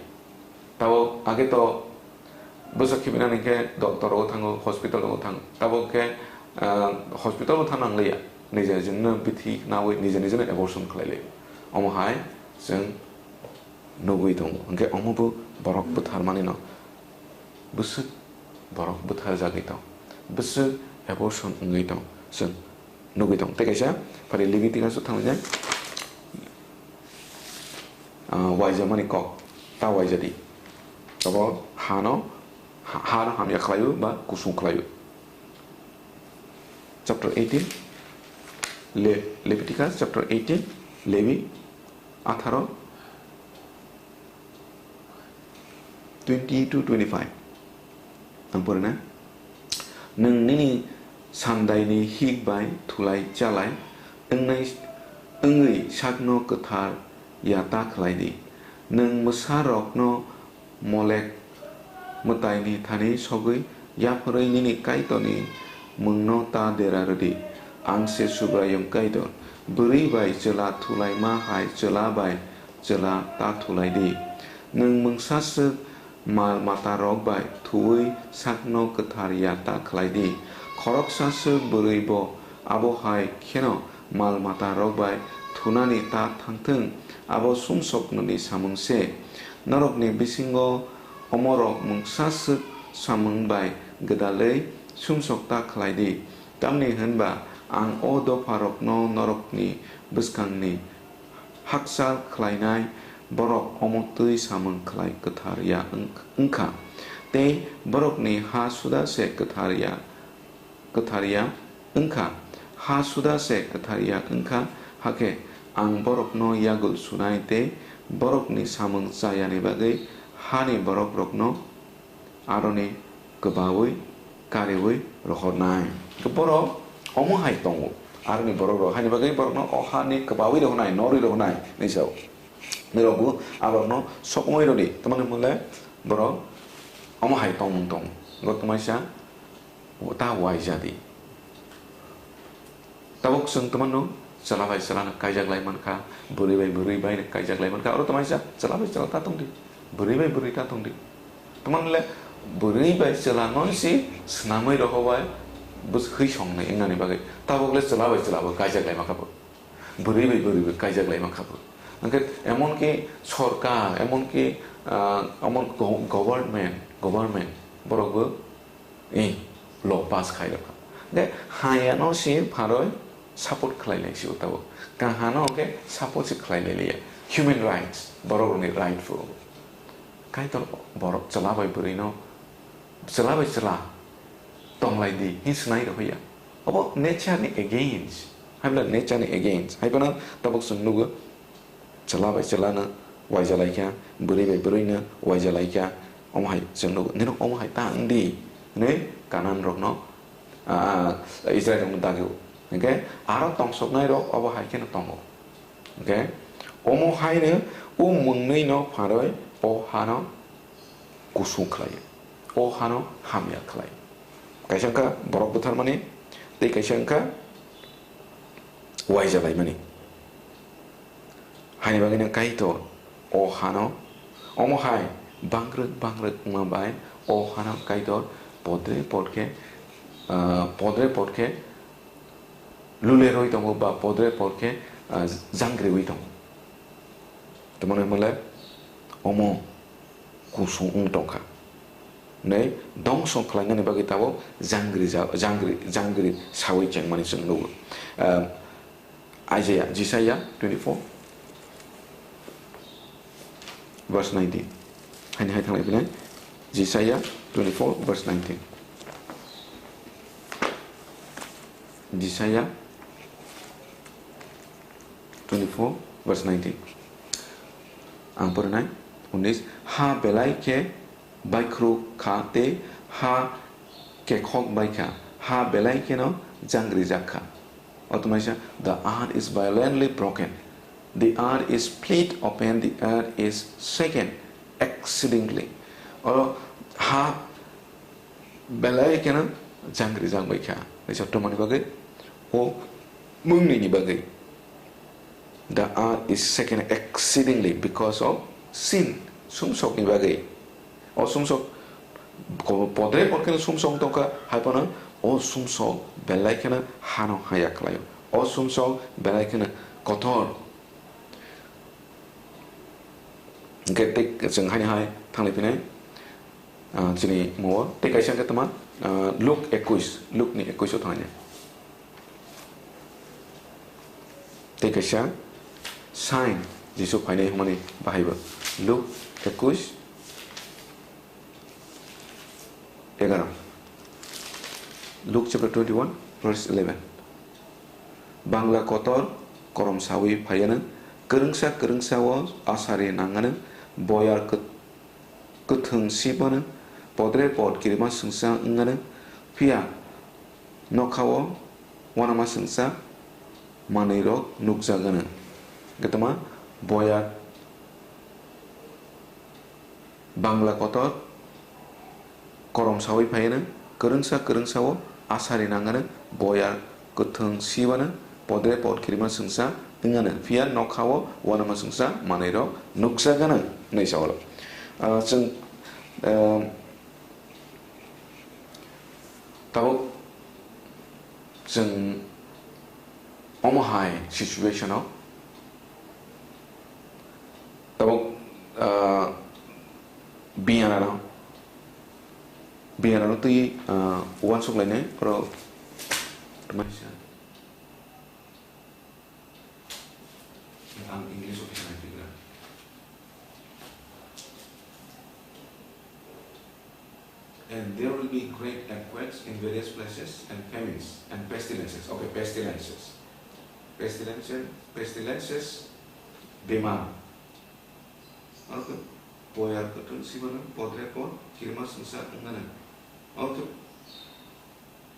Tabuk age to bwsa khibilani hwnkhe doctor rogo thango, hospital rogo thango. Tabuk khe, ah, hospital bo thang nang liya. Nija nijino bithi nawi, nija nijino abortion khlai lai. Omo hai chwng nugwi tongo. Hwnkhe omo bo borok bwtharmani no bwswk borok bwtharjagwi tong, bwswk abortion wngwi tong, chwng nugwi tong. Tei kaisa phari Leviticus o thangwi nai, ah, waijamani kok. ta waijadi. Abo hano, ha-, hano hamya khlaio ba kusung khlaio. Chapter eighteen, Le-, Leviticus chapter eighteen, Levi atharo, twenty to twenty-five. Ang pore na. Nwng nini sandaini hik bai thulai chalai wngnai, wngwi sakno kwthar ya ta khlai di. Nwng mwsarokno Molek mwtaini thani sogwi yapharwi nini Kaitorni mungno ta dera rwdi. Ang se Subraiyung Kaitor. Bwrwi bai chwla thulaima hai chwla bai chwla ta thulai di. Nwng mungsaswk mal matarok bai thuwi sakno kwthar ya ta khlai di. Khoroksa swk bwrwi bo abo hai kheno mal matarok bai thunani ta thangthwng, abo sumsok nini samung se. Norokni bisingo omorok mungsa swk samung bai gwdalwi sumsok ta khlai di, tamni hwn ba ang o dopharokno norokni bwskangni hakchal khlainai borok omo twi samung khlai kwthar ya wng-, wngkha, tei borokni ha suda se kwthar ya, kwthar ya wngkha, ha suda se kwthar ya wngkha, hakhe ang borokno yagul sunai tei borokni samung chayani bagwi hani borokrokno aroni kwbaui kariui rohornai. Borok omo hai tongo, aroni borokrok haini bagwi borokno o hani kwbaui rohornai, norwi rohornai hinwi sao. Borokbo aborokno sokmoi rwdi, tamni hwnle borok omo hai tongmung tongo. Gotmaisa ta waijadi. Tabuk chwng tamano chwla bai chwla no kaijak lai mankha, bwrwi bai bwrwi bai no kaijak lai mankha, oro tamaisa chwla bai chwla ta tongdi, bwrwi bai bwrwi ta tongdi. Tamani le bwrwi bai chwla no se swnamwi rohor bai bwswk hwi song nai wngnani bagwi tabuk le chwla bai chwla bo kaijak lai mankha bo, bwrwi bai bwrwi bo kaijak lai mankha bo. Hwnkhe emon ki sorkar, emon ki, ah, emon go-, government, government borok bo Eh, law pass khai rwkha. De, hayano se pharoi support khlai lai si o tabuk. Kahano khe support se khlai lai liya. Human rights, borok rokni right phu. Kaitor borok chwla bai bwrwi no, chwla bai chwla tong lai di, hin swnai rw ya. Obo nature ni against. Hai bwla nature ni against. Hai phano tabuk chwng nugo. Chwla bai chwla no waija lai kha, bwrwi bai bwrwi no waija lai kha, omo hai chwng nugo, nini omo hai ta wng di, hwnwi Kanan rokno, ah, Israil rokno dagi o. Hwnkhe aro tongsoknai rok obo hai kheno tongo. Hwnkhe omo hai no o mwngnwi no pharoi o hano kusung khlai, o hano hamya khlai. Kaisa wngkha borok butharmani, tei kaisa wngkha waija laimani. Haini bagwino Kaitor o hano, omo hai bangrwk bangrwk wngma bai o hano Kaitor podre podkhe, ah, podre podkhe lulerwi tongo ba podre podkhe, ah, jangriwi tongo. Tamoni hwnle omo kusung wng tongkha. Nei dongso khlainani bagwi tabuk jangri ja-, jangri, jangri sawi chengmani chwng nugo. Ah, Isaiah, Jisaiah twenty-four, verse nineteen. Haini hai thanglai phinai, Jisaiah twenty-four, verse nineteen. Jisaiah twenty-four, verse nineteen. Ang porinai, unis, ha belai khe baikhru kha tei ha kekhok bai kha, ha belai kheno jangrijak kha. Otomaisa, "The earth is violently broken. The earth is split open, the earth is shaken exceedingly." Oro ha belai kheno jangrijak bai kha. Naisa tomani bagwi, o mungni ni bagwi. The earth is shaken exceedingly because of sin. Sumsokni bagwi. O sumsok ko-, podre podkheno sumsok tongkha, hai phano o sumsok belai kheno hano haya khlaio. O sumsok belai kheno kotor. Hwnkhe tei chwng haini hai thanglai phinai, ah, chini muo tei kaisa hwnkhe tongma, ah, Luk ekuis, Lukni ekuis o thanglai. Tei kaisa sign Jisu phainai hwnmani bahaibo. Luk Ekush, egaro. Luke chapter twenty-one, verse eleven. Bangla kotor korom sawi phaiyanw, kwrwngsa kwrwngsa o asari nanganw, boyar kwt-, kwthwng sibwanw, podre pod kirima swngsa wnganw, phiya nokha o uanama swngsa manwi rok nukjaganw. Kwtama boyar Bangla kotor korom sawi phaiyanw, kwrwngsa kwrwngsa o asari nanganw, boyar kwthwng sibwanw, podre pod kirima swngsa wnganw, phiya nokha o uanama swngsa manwi rok nukjaganw, hinwi sa oro. Ah, chwng, ah, tabuk chwng omo hai situation o tabuk, ah, biyana no, biyana no twi, ah, uansuk lainai, oro tongmani sa. Ang English o khe nai twi gra. And there will be great earthquakes in various places, and famines, and pestilences. Okay, pestilences. Pestilences, pestilences, bemar. Aro khe boyar kwthwng sibano, podre pod, kirima swngsa wngmano. Aro khe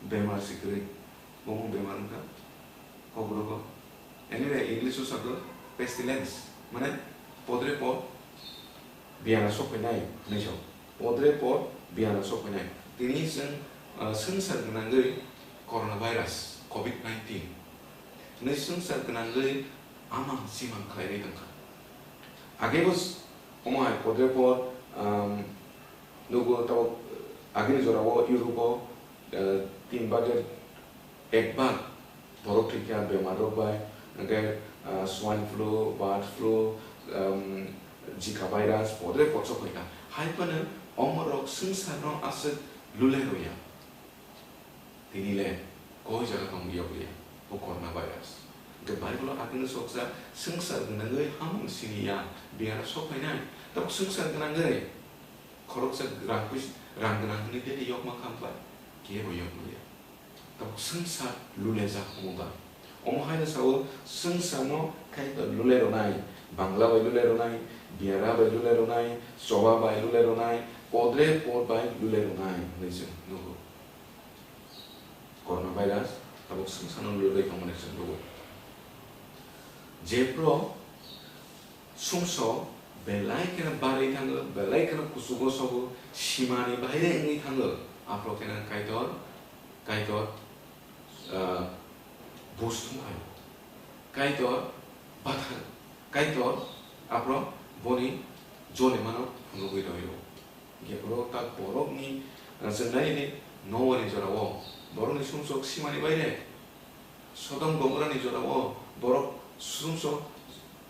bemar si kwrwi, bumung bemar wngkha, kokrok o. Anyway, English o sakho pestilence, mane podre pod, biyana sok phainai hinwi sao. Podre pod biyana sok phainai. Tini chwng, ah, swngchar gwnangwi coronavirus, covid nineteen, hwnwi swngchar gwnangwi amang chimang khlairwi tongkha. Agebo s-, omo hai podre pod, um, nugo tabuk agini jorao Europe o, uh, tin bagir ekbar borok thwikha bemar rok bai, hwnkhe, ah, swine flu, bird flu, um, Zika virus, podre pod sok phaikha. Hai phano omorok swngcharno aswk lule rwya. Tini le koi jaga tongo yaguya, o corona virus. Hwnkhe Bible o agini sokjak, swngchar gwnangwi hamung siniya, biyara sok phainai. Tabuk swngchar gwnangwi khoroksa rang pis-, rang gwnang hwnwi tei yokma kha bai? Kebo yokmaya. Tabuk swngchar lulejak omo bai. Omo haino sao, swngcharno khaito lule rwnai, bangla bai lule rwnai, biyara bai lule rwnai, choba bai lule rwnai, podre pod bai lule rwnai hwnwi chwng nugo. Coronavirus tabuk swngcharno lule bai tongmani chwng nugo. Jephru sumsok belai kheno barwi thango, belai kheno kuchugo sogo, simani baire wngwi thango, aphuru kheno Kaitor, Kaitor, ah, buj thumphai. Kaitor bathang, Kaitor aphuru boni jolimano phunugwi rw-o. Hwnkhe borok tak borokni, ah, chwng nai di, Noani jorao borokni sumsok simani baire, Sodom Gomorani jorao borok sumsok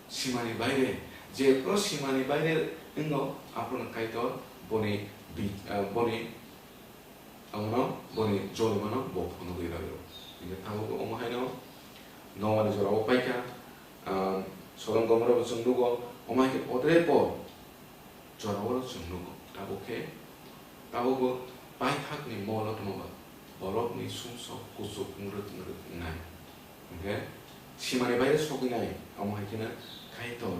simani baire, jephru simani baire wngno, aphuru Kaitor boni bi-, ah, boni Abono boni jolimano bo phunugwi rw-o. Hwnkhe tabuk omo haino Noani jorao paikha, ah, Sodom Gomorrah bo chwng nugo, omo hai khe podre pod jorao chwng nugo. Tabuk khe, tabukbo paithakni molo tongma ba borokni sumsok kuchuk wngrwk wngrwk wngnai. Hwnkhe simani baire sogwinai, omo hai kheno Kaitor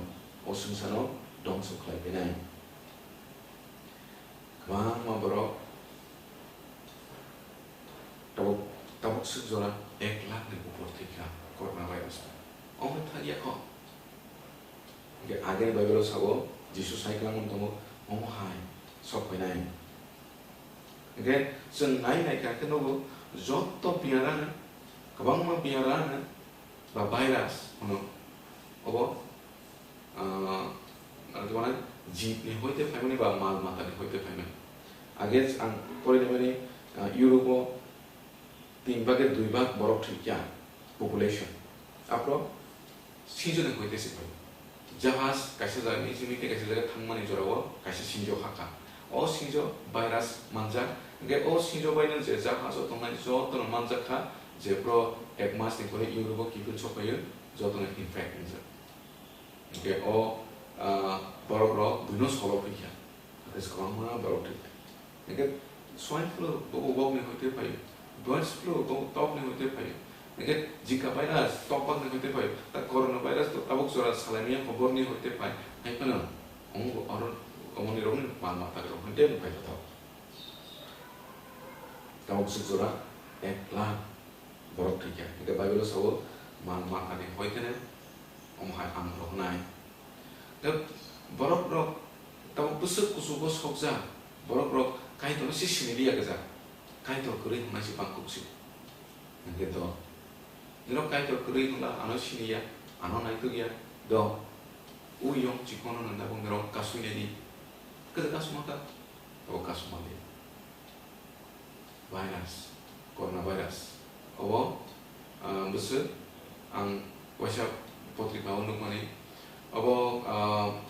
o swngcharno dongso khlai phainai. Kwbangma borok tabuk, tabuk swk jora ek lakh ni upor thwikha corona virus bai. Omo thakya kho. Hwnkhe agini Bible o sao, Jisu sai kwlangmani tongo, omo hai sok phainai. Hwnkhe chwng nai nai kha khe nugo, joto biyara, kwbangma biyara ba virus hwno obo, ah, ano tei mane jibni hoite phaimani ba mal matani hoite phaimani. Age ang porinai mani, ah, Europe o tin bage dui bag borok thwikya population. Aphuru sinjoni hoite se phai. Jahaj kaisa jagani simi tei kaisa jaga thangmani jorao kaisa sinjo hakha. O sinjo virus manjak, hwnkhe o sinjo baino je jahaj o tongnai jotono manjak kha, jephru ek mas ni pore Europe o kiphil sokphaio, jotono infect wngjak. Hwnkhe o, ah, borok rok buino solo phaikha. Hakhe kwbangma borok thwikha. Hingkhe swine flu bo bokni hoite phaio, birds flu bo tokni hoite phaio, hingkhe Zika virus tokbakni hoite phaio, ta corona virus to tabuk jora salaimya kho borni hoite phai, hai phano omo oro omoni rokni mal mata rok hoite no phaithothok. Tabuk swk jora ek lakh borok thwikha. Hingkhe Bible o sao, mal matani hoitene omo hai ang rohornai. Tei borok rok tabuk bwswk kuchugo sokjak, borok rok Kaitorno se sini liya gwja, Kaitor kwrwi hwnwi se bangkuk se. Hingkhe do, nirok Kaitor kwrwi hwnla ano siniya, ano naitukya, do, o yong chikono nang tabuk nirok kasui nai di, kwthwi kasuma kha, tabuk kasuma liya. Virus, corona virus. Obo, ah, bwswk ang waisa potrika o nukmani. Obo, ah,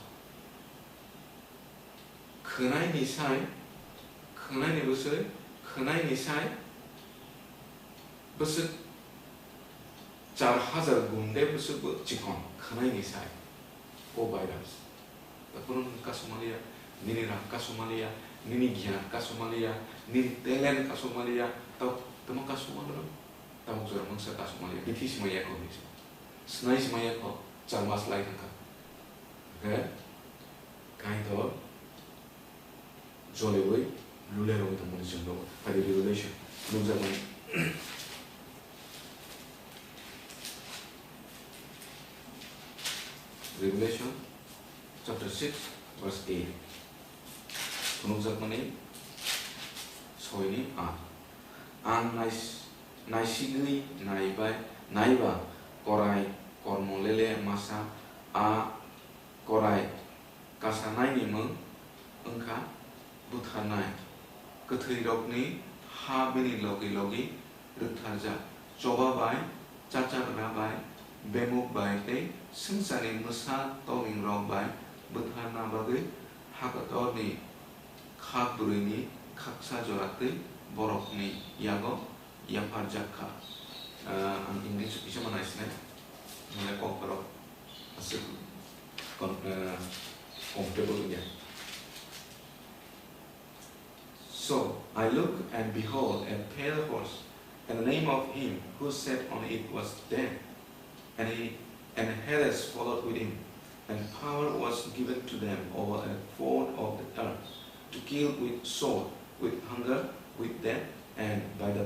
khwnai ni sai, khwnai ni bwswk, khwnai ni sai bwswk char hajar gun de bwswk bo chikon khwnai ni sai. O virus. Tei bono nwng kasumaliya, nini rang kasumaliya, nini giyan kasumaliya, nini talent kasumaliya, tamo, tamo kasumaliya, tamo jora mungsa kasumaliya, bithi simaya kho hinwi se. Snai simaya kho, char mas lai thangkha. Hwnkhe, Kaitor, joliwi, lule rogwi tongmani chwng nogo. Phai di Revelation, nukjakmani. Revelation chapter six, verse eight. Phunukjakmani soi ni aat. Ang nais-, naisigwi naibai, naiba korai kormo lele masa a korai kasanaini mwng wngkha butharnai. Kwthwirokni ha bini logi logi rwktharjak, choba bai, chachagra bai, bemuk bai tei swngcharni mwsa tongningrok bai butharna bagwi hakotorni khak bwrwini khaksa jora twi borokni yago yapharjak kha. Ah, ang English kisa ma naisinai, mane kokborok aswk con-, ah, comfortable wngya. So I looked, and behold, a pale horse, and the name of him who sat on it was Death, and he, and Hades followed with him, and power was given to them over a fourth of the earth, to kill with sword, with hunger, with death, and by the,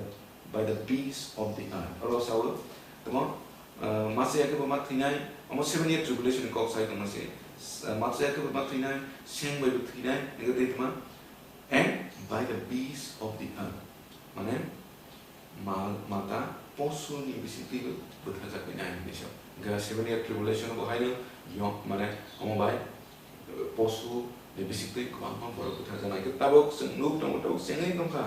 by the beasts of the earth. Oro sao, tamo, ah, masa ya khe bo ma thwinai, omo seven year tribulation ni kok sai tongma se. S-, masa ya khe bo ma thwinai, seng bai bo thwinai, hingkhe tei tongma, and by the beasts of the earth. Mane, mal mata posu ni bisingtwi bo bwtharjaknai hinwi sao. Hingkhe seven year tribulation bo haino yong, mane, omo bai, eh, posu ni bisingtwi kwbangma borok bwtharjaknai. Hingkhe tabuk chwng nuk tongo, tabuk chengwi tongkha.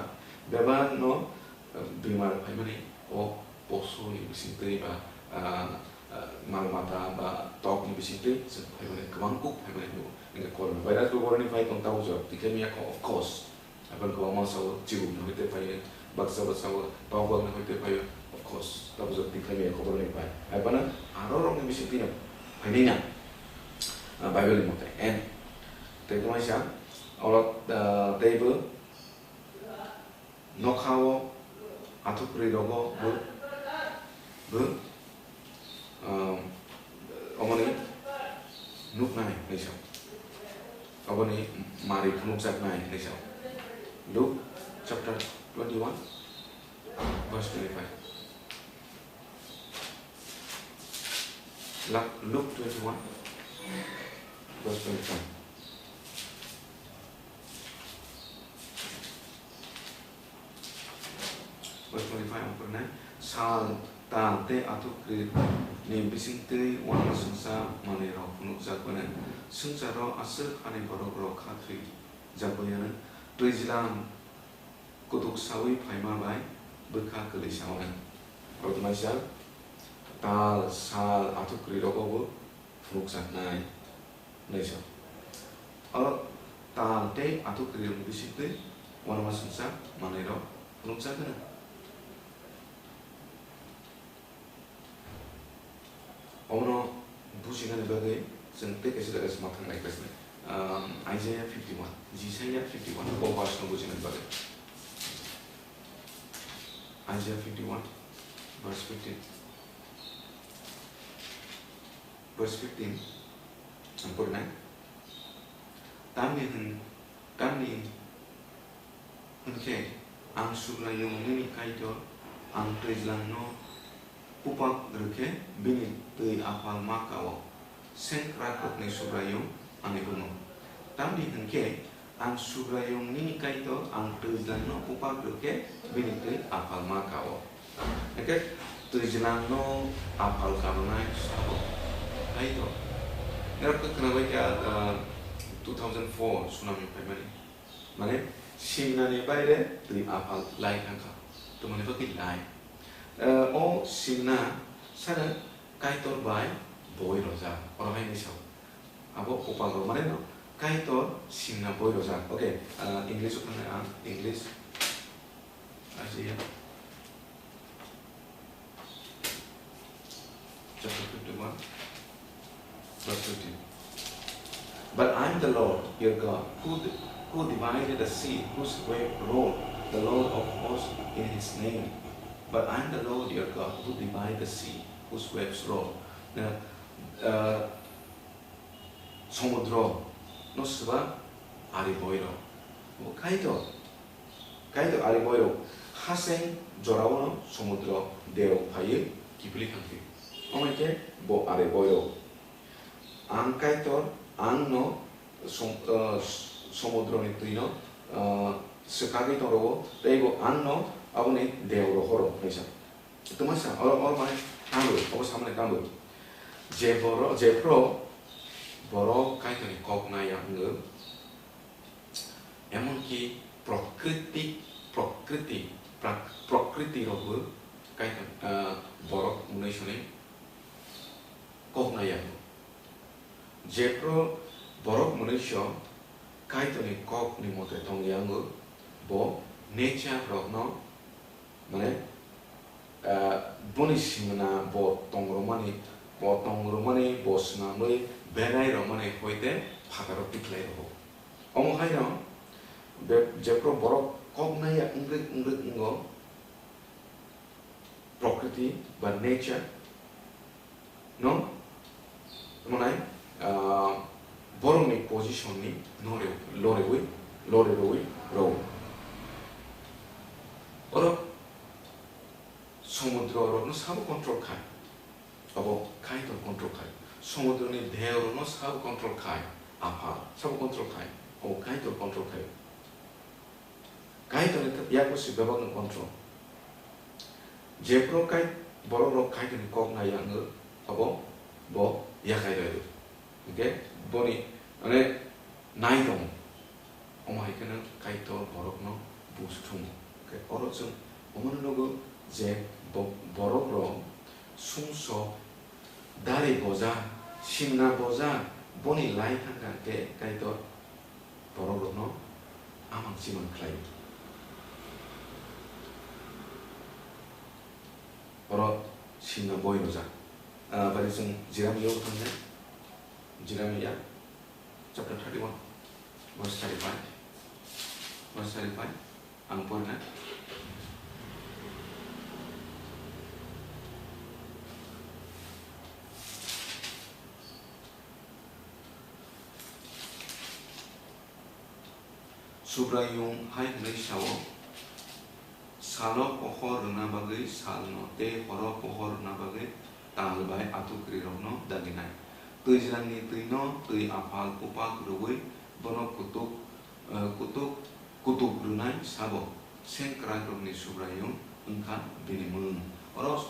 Bebak no, eh, bemar phaimani o posu ni bisingtwi ba, ah, ah, mal mata ba tok ni bisingtwi chwng phaimani, kwbang kuk phaimani nugo. Hingkhe corona virus bo boroni phai tong tabuk jora tikhe miyakho, of course. Aboni kwbangma sao chibuk ni hoite phaio, baksa baksa o tok bak ni hoite phaio, of course, tabuk jora tikhlai maya khobor ni pai. Aibana aro rok ni bisingtwi no phainai na, ah, Bible ni mote. And tei tongmani sa, oro, ah, teibo nokha o athuk kwrwi rogo bo, bo, um, omoni nuknai hinwi sa, oboni mari phunukjaknai hinwi sa. Luke chapter twenty-one, verse twenty-five. Lak-, Luke twenty-one, verse twenty-five. Verse twenty-five ang pore nai, sal, tal tei athuk kwrwi ni bisingtwi uanama swngsa manwi rok phunukjak bwne, swngcharo aswk hani borok rok kha thwijak bwyanw, twijlang kutuk sawi phaima bai bwkha kwlwi sawi. Oro tongmani sa, tal, sal, athuk kwrwi rogo bo phunukjaknai hinwi sa. Oro tal tei athuk kwrwi rokni bisingtwi uanama swngsa manwi rok phunukjak hwno. Omono bujinani bagwi Chwng tei kaisa jaga se ma thang nai khe se, um, Isaiah fifty-one, Jisaiya fifty-one, bo verse no bujina bagwi. Isaiah fifty-one, verse fifteen. Verse fifteen, ang porinai. Tamni hwn, tamni Hwnkhe ang Subraiyung nini Kaitor, ang twijlangno pupak rw khe bini twi aphal ma ka-o, sengkrakrokni Subraiyung ani bumung. Tamni hwnkhe ang Subraiyung nini Kaitor, ang twijlangno pupak rw khe bini twi aphal ma ka-o. Hwnkhe twijlangno aphal ka rwnai sabo Kaitor. Norok khe khwnabai kha, ah, two thousand four tsunami phaimani. Mane, simnani baire twi aphal lai thangkha. Twmani bagwi lai. Eh, o simna sano Kaitor bai boi rojak. Oro hai ni sao. Abo upal rok mane no Kaitor simna boi rojak. Okay, eh, English o thangnai ang, English. Isaiah. Chapter fifty-one, verse fifteen. But I am the Lord your God, who d-, who divided the sea, whose wave rolled, the Lord of hosts in his name. But I am the Lord your God, who divide the sea, whose waves roll. Now, uh, Somudro no swba ari boiro. Bo Kaitor. Kaitor ari boiro. Haseng jorao no somudro deo phaiwi kiphilwi thangkhe. Omo khe bo ari boiro. Ang Kaitor, ang no som-, ah, somudroni twi no, ah, swkagwi tongrwo, tei bo ang no aboni deo rohoro, hwnwi sa. Twmasa, oro, oro mane kangwi, obo samani kangwi. Je boro-, jephru borok Kaitorni kok naya wngwi, emonki prokriti, prokriti, prak-, prokriti rokbo Kaitor, ah, borok mwnwi soni kok naya wngwi. Jephru borok mwnwiso Kaitorni kokni mote tongya wngo, bo nature rokno, mane, ah, boni simna bo tongrwmani, bo tongrwmani, bo swnamwi berai rwmani hoite phataro tikhlai rwo. Omo haino be-, jephru borok kok naya wngwi, wngwi wngo, prokriti ba nature no, tamo nai, ah, borokni position ni no re-, lorewi, lore rowi rw. Oro somudro rokno sabo control khai, abo Kaitor control khai. Somudroni deo rokno sabo control khai, apha sabo control khai, abo Kaitor control khai. Kaitorni th-, yago se bebakno control. Jephru kai-, borok rok Kaitorni kok nai ya wngwi, abo bo yakai rw. Hwnkhe boni, mane, nai tongo. Omo hai kheno Kaitor borokno buj thungo. Hwnkhe oro chwng omono nugo je bo-, borok rok sumsok dari boja, simna boja, boni lai thangkha hwnkhe Kaitor borok rokno amang chimang khlai. Oro simna boi rojak. Ah, bari chwng Jeremiah o thangnai. Jeremiah chapter thirty-one, verse thirty-five. Verse thirty-five. Ang porina. Subraiyung hai hwnwi sao, salo pohor rwna bagwi salno tei horo pohor rwna bagwi tal bai atukrirokno daginai. Twijlangni twino twi aphal kupak rwui bono kutuk, eh, kutuk, kutuk rwnai sabo, sengkrakrokni Subraiyung wngkha bini mung. Oro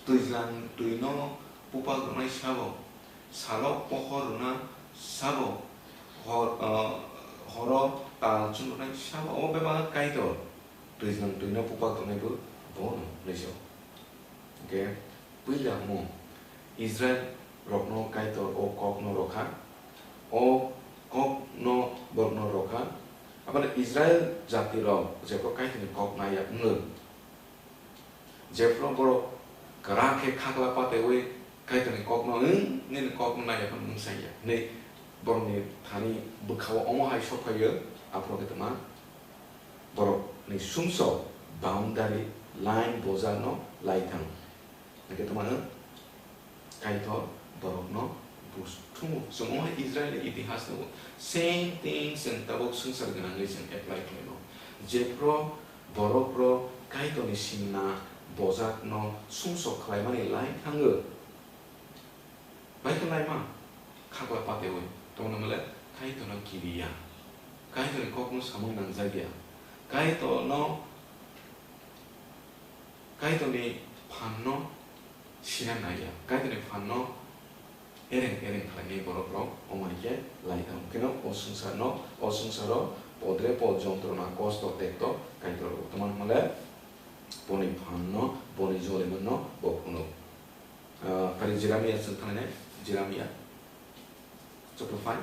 twijlang twino pupak rwnai sabo, salo pohor rwna sabo, hor, ah, horo tal chumrwnai sabo, obo bebak Kaitor. Twijlang twino pupak rwnai bo bono hwnwi sao. Hwnkhe puila omo Israel rokno Kaitor o kokno rwkha, o kokno borokno rwkha. Aboni Israel jati rok jephru Kaitorni kok naiya wngwi, jephru borok kwrak khe khakla pataiwi Kaitorni kokno wng, nini kokno naiya phano wng saiya. Hinwi borokni thani bwkhao omo hai sok phaio, aphuru khe tongma borokni sumsok boundary line bojarno lai thang. Hwnkhe tongma wng Kaitor borokno buj thungo. Chwng omo hai Israel ni itihas nugo. Same thing chwng tabuk swngchar gwnangwi chwng apply khlaio. Jephru borok rok Kaitorni simna bojakno sumsok khlaimani lai thango. Bai khe laima khakla pateui tongna male Kaitorno kiriya. Kaitorni kokno samung nangjakya. Kaitorno, Kaitorni phanno sina naiya. Kaitorni phanno ereng ereng khlainai borok rok omo hai khe lai tong. Keno o swngcharno, o swngcharo podre pod jontrona kosto tekto Kaitor rok tongma male boni phanno, boni jolimanno bo phunuk. Ah, phari Jeremiah chwng thangnainai, Jeremiah chapter five.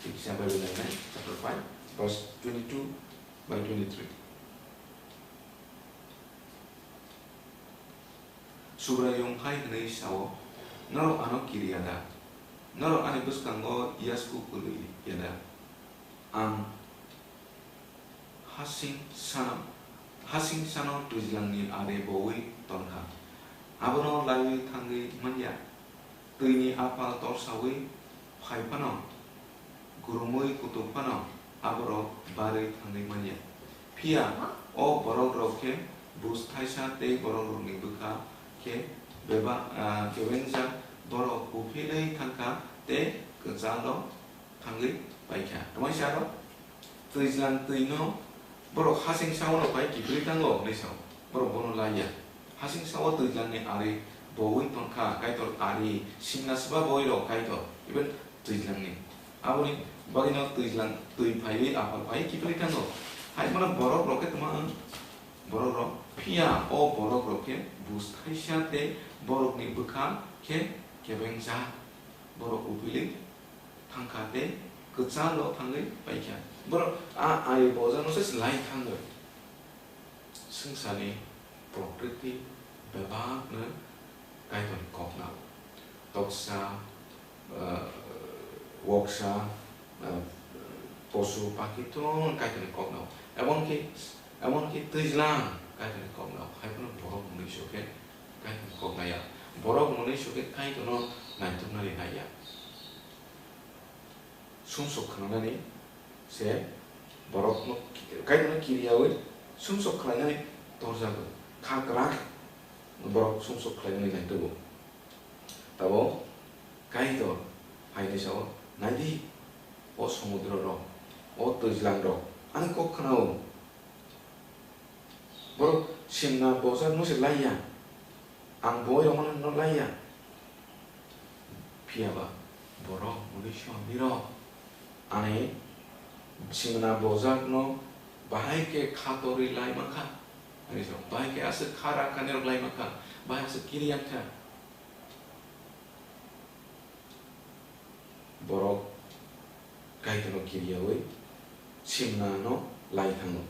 Tiksa Bible nainai, chapter five, verse twenty-two by twenty-three. Subraiyung hai hwnwi sao, "Norok ano kiriya da? Norok ani bwskango yasku kwlwi ya da? Ang hasing sano, hasing sano twijlangni ari boui ton kha. Abono laiwi thangwi man ya. Twini aphal torsaui phai phano, gurumui kutuk phano aborok barwi thangwi man ya. Phiya o borokrok khe buj thaisa tei borokrokni bwkha khe beba-, ah, kebengjak borok uphilwi thang kha tei kwchalo thangwi pai kha." Tongmani se aro twijlang twino borok hasing saono pai kiphilwi thango hinwi sao. Borok bono lai ya. Hasing sao twijlangni ari boui ton kha, Kaitor ari simna swba boui rok Kaitor, even twijlangni. Aboni bagwino twijlang twi phaiwi aphal pai kiphilwi thango. Hai phano borok rok khe tongma wng, borok rok phiya o borok rok khe buj thaisa tei borokni bwkha khe kebengjak. Borok uphilwi thang kha tei kwchalo thangwi pai kha. Borok a ari bojakno se lai thango. Swngcharni prokriti bebakno Kaitorni kok nao. Toksa, ah, woksa, ah, posu pakhi tong Kaitorni kok nao. Emonki, emonki twijlang Kaitorni kok nao. Hai phano borok mwnwi sokhe Kaitorni kok naiya. Borok mwnwi sokhe Kaitorno naituknani naiya. Sumsok khnanani se borokno Kaitorno kiriyaui sumsok khlainani torjago. Kha kwrak borok sumsok khlainani naitugo. Tabo Kaitor hai hwnwi sao, "Naidi, o somudro rok, o twijlang rok, ani kok khnao." Borok simna bojakno se lai ya, ang boi rokno no lai ya. Phiya ba borok mwnwi swnam rok ani simna bojakno bahai khe kha torwi lai mankha, ani song bahai khe aswk kha rang kani rok lai mankha, bahai aswk kiri yang kha. Borok Kaitorno kiriyaui simnano lai thango.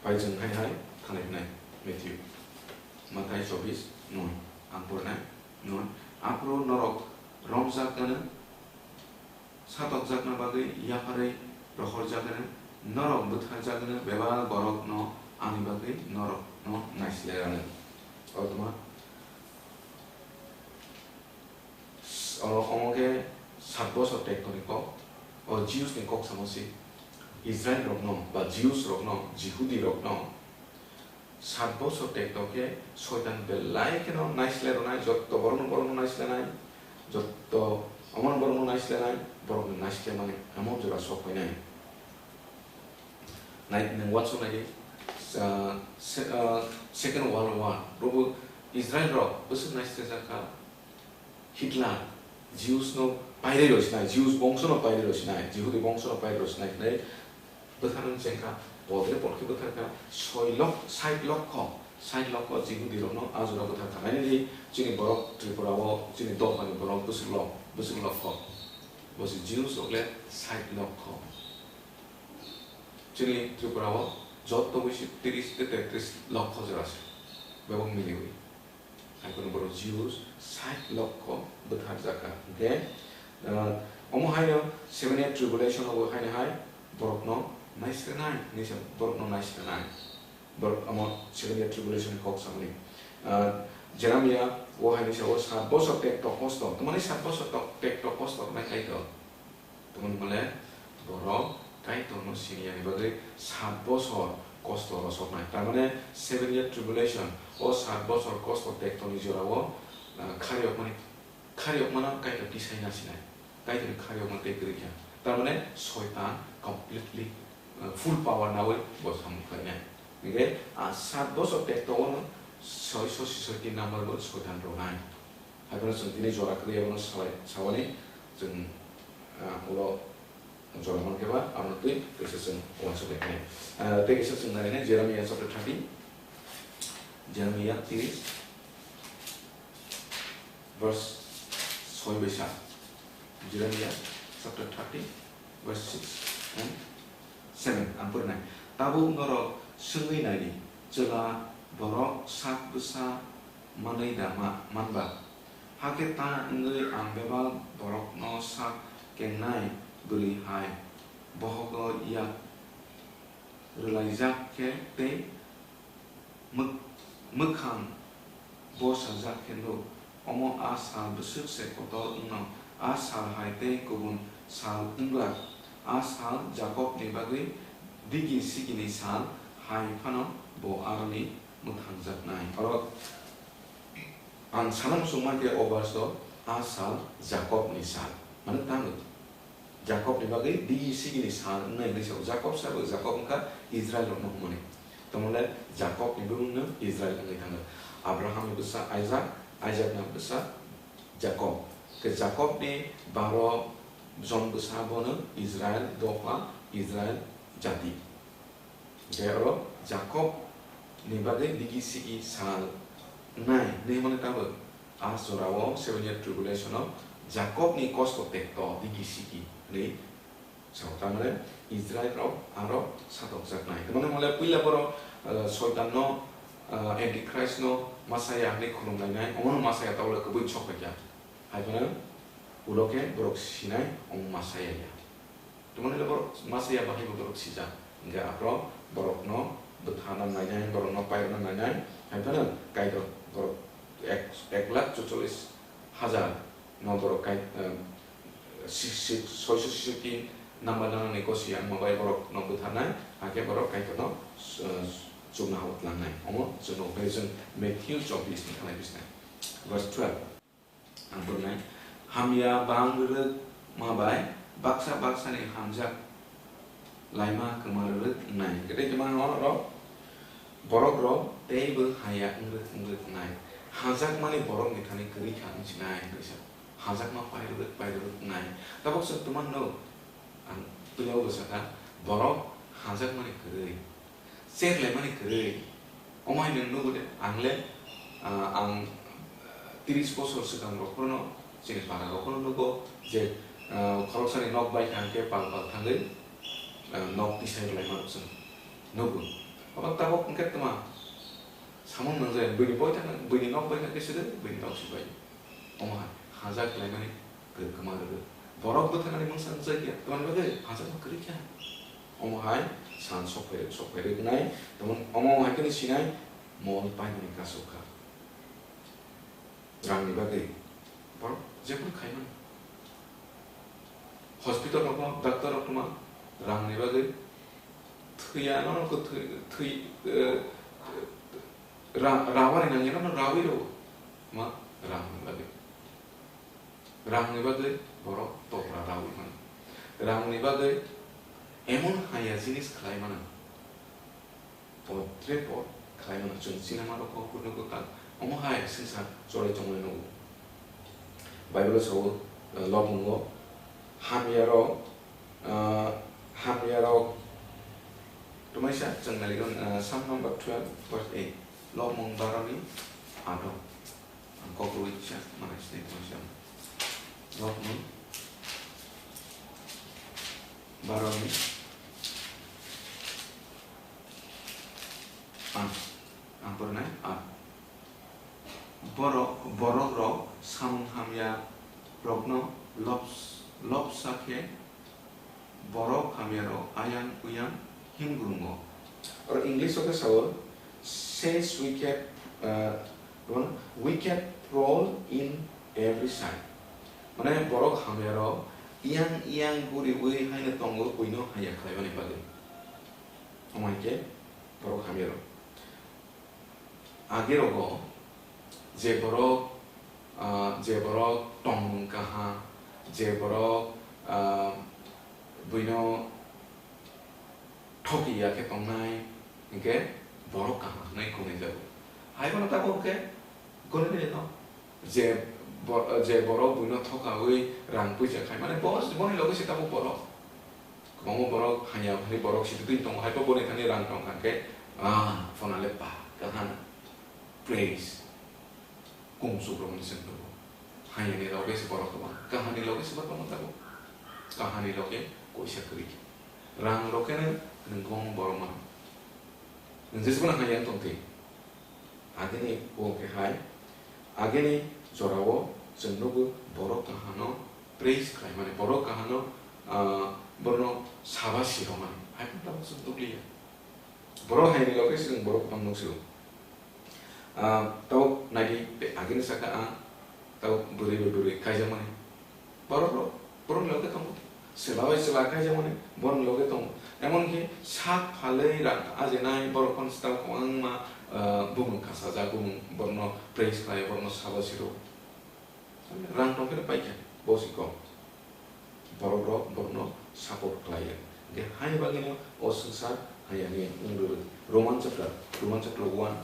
Pai chwng hai hai thanai hwnai Matthew, Mathai chobbish noi, ang porinai noi, aphuru norok romjak gano, satokjakna bagwi yapharwi rohorjagano, norok bwtharjagano, bebak borokno ani bagwi norokno naislerano. Otoma, oro omo khe sat bosor tektoni kok, o Jews ni kok samo se, Israel rokno ba Jews rokno, Jihudi rokno, Sat bosor tekto khe Soitan belai kheno naisle rwnai, jotto borokno borokno naislenai, jotto omono borokno naislenai, borokno naislemani emon jora sok phainai. Nai, nwng uansuk nai di, ah, se-, ah, Second World War, bobo Israel rok bwswk naislejak kha, Hitler, Jews no pairwi rw sinai, Jews bongso no pairwi rw sinai, Jihudi bongso no pairwi rw sinai hwnwi bwtharnani chengkha, podre pod khe bwtharkha, soi lok-, sait lokho, sait lokho Jihudi rokno a jora bwtharkha. Nainani di, chini borok Tripura o, chini dophani borok bwswk lok-, bwswk lokho, bo se Jews rok le sait lokho. Chini Tripura o jotto bisi tris tei tetris lokho jora se, bebak miliwi. Hai phano borok Jews sait lokho bwtharjak kha. Hwnkhe, ah, omo haino seven year tribulation o bo haino hai borokno naisranai hinwi sa, borokno naisranai. Borok omo seven year tribulation ni kok samani. Ah, Jeremiah o haino sa o sat bosor tekto kosto, tamani sat bosor tok-, tekto kosto wngnai Kaitor. Tamoni hwnle borok Kaitorno siniyani bagwi sat bosor kosto rosoknai. Tamani seven year tribulation, o sat bosor kosto tektoni jorao, ah, khariyokmani, khariyokmano Kaitor tisai nasinai. Kaitorni khariyokma tei kwrwi kha. Tamani Soitan completely, ah, full power nawi bo samung khlainai. Hingkhe a sat bosor tekto ono soiso sisoi tin number bo Soitan rwnai. Haiphano chwng tini jora kwrwi abono sawai-, sawani chwng, ah, ulo jora mankhe ba abono twi kaisa chwng uansuk lai khe. Ah, tei kaisa chwng nai nai Jeremiah chapter thirty, Jeremiah tiris verse soi bai sa. Jeremiah chapter thirty verse six and seven ang pori nai. Tabuk norok swngwi nai di, chwla borok sak bwsa manwi da ma-, manba? Hakhe ta wngwi ang bebak borokno sak kengnai bwrwi hai bohogo yak rwlaijak khe tei mwk-, mwkhang bosajak khe nuk. Omo a sal bwswk se kotor wngno, a sal hai tei kubun sal wng glak. A sal Jakobni bagwi digi sigini sal hai phano bo aroni mwthangjaknai. Oro ang sana muchung mankhe o verse o a sal Jakobni sal. Mane tamo Jakobni bagwi digi sigini sal wngnai hinwi sao. Jakob sabo, Jakob wngkha Israilrokno hwnmani. Tamole Jakobni bumungno Israil wngwi thango. Abrahamni bwsa Isaac, Isaacni bwsa Jakob. Khe Jakobni baro jon bwsa bono Israil dopha, Israil jati. Hingkhe oro Jakob ni bagwi digi sigi sal wngnai hinwi hwnmani tabuk a jorao seven year tribulation o Jakob ni kosto tekto digi sigi hinwi sao. Tamare Israel rok aro satokjaknai. Tamani hwnle puila borok, eh, Soitan no, eh, Antichrist no Messiah hinwi khulumlainai, omono Messiah tabole kubui sok paikha. Hai phano ulo khe borok sinai omo Messiah ya. Tamani le borok Messiah bahai bo borok sijak. Hingkhe aphro borokno bwthana nainai, borokno pairwkna nainai. Hai phano Kaitor borok ek, ek lakh chuchollis hajar no borok kai, em, si-, si-, soiso sisoi tin number nanani kosi ang mabai borokno bwtharnai. Hakhe borok Kaitorno, eh, chukna hao tlangnai. Omo chwngno hwnwi chwng Matthew chobbish ni khanai bisnai. Verse twelve. Ang phrwngnai, hamya bang rwrwk ma bai baksa baksani hamjak laima kwma rwrwk wngnai. Tei kwma hwnba rok, borok rok teibo hamya wngrwk wngrwk wngnai. Hamjakmani borokni thani kwrwi kha wng sinai hinwi sa. Hamjakma pai rwrwk pai rwrwk wngnai. Tabuk chwng twmano ang puila o sakha, borok hamjakmani kwrwi. Cher laimani kwrwi. Omo hai nwng nugo de, ang le, ah, ang, ah, tris bosor swkang rok phano chini para rok phano nugo je, ah, khoroksani nok bai kha hwnkhe pal pal thangwi, ah, nok tisai rwlaima rok chwng nugo. Obo tabuk hwnkhe twma samung nang jaya, buini boi thang, buini nok bai kha khe swrwng, buini nok si bai. Omo hai hamjak laimani kwrwi kwma rwrwk. Borok bwtharnani mungsa wngjakya, tamni bagwi hamjakma kwrwi kha. Omo hai san sok phai, sok phai rwknai, tamo omo hai kheno sinai mol paimani kasu kha. Rangni bagwi borok jephuru khaimani. Hospital rokno, doctor rokno ma rangni bagwi thwiya, nono khe thwi, thwi, eh, ra-, rawari nangya, nono rawi rwo ma rangni bagwi. Rangni bagwi borok topra rawi mano. Rangni bagwi emon haya jinis khlai mano. Potre pot khlai mano. Chwng sinama rok kok kuno kwtal. Omo hai swngsa chwrai chongmani nugo. Bible o sao, eh, lobmungo hamya rok, eh, hamya rok twmaisa chwng nailikgo, eh, Psalm number twelve verse eight. Lobmung baroni ado. Ang kok rwui kisa manai sinai tongsa. Lobmung baroni ang, ang pernai ang. Borok hamyarok ayang uyang himgrungo. Oro English o khe sao, says wicked, uh, wicked prowl in every side. Mane borok hamyarok yang yang guriwi haino tongo buino hamya khlaimani bagwi. Omo hai khe borok hamyarok. Agirogo je borok, ah, je borok tongmung kaha, je borok, ah, buino thoki ya khe tongnai, hinkhe borok kaham hwnwi gwnaijago. Hai bono tabuk khe gwnai no, je bo-, je borok buino thokaui rang puisa khai, mane bo, boni loge se tabuk borok. Kwbangma borok hamya hwnwi borok sititwi tongo, hai bo boni thani rang tong kha khe, ah, phone le pa, kaham, praise. Kung chukrokni chwng rwo. Hayani loge se borok kwbang. Kahani loge se borok kwbang tabuk. Kahani loge koisa kwrwi. Rang rokeno nwng kwbangma borok mano. Nwng jesukno hayani tongtwi. Agini bo khe hai. Agini jorao chwng nugo borok kahano praise khlaimani. Borok kahano, ah, borokno sabasi rwmani. Hai phano tabuk chwng nukliya. Borok hayani loge se chwng borok kwbang nuk sio. Ah, tabuk naidi tei agini saka ang tabuk bwrwi bai bwrwi kaijakmani. Borok rok, borokni loge tongo. Chwla bai chwla kaijakmani, borokni loge tongo. Emon khe sak phalwi rang ajenai borok phano tabuk kwbangma, ah, bumung kasajak, bumung borokno praise khlai, borokno sabasi rwo. Rang tong phano paikha, bo se kok. Borok rok borokno support khlai ya. Hingkhe haini bagwino o swngchar hayani wng rwrwi. Roman chapter, Roman chapter one,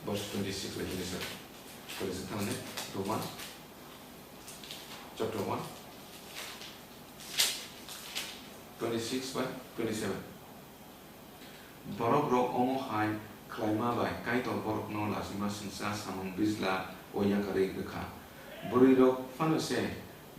verse twenty six bai twenty seven. Twenty six thani Roman chapter one, twenty six bai twenty seven. Borok rok omo hai khlaima bai Kaitor borokno lachima singcha samung bijla o yakarwi rwkha. Bwrwi rok phano se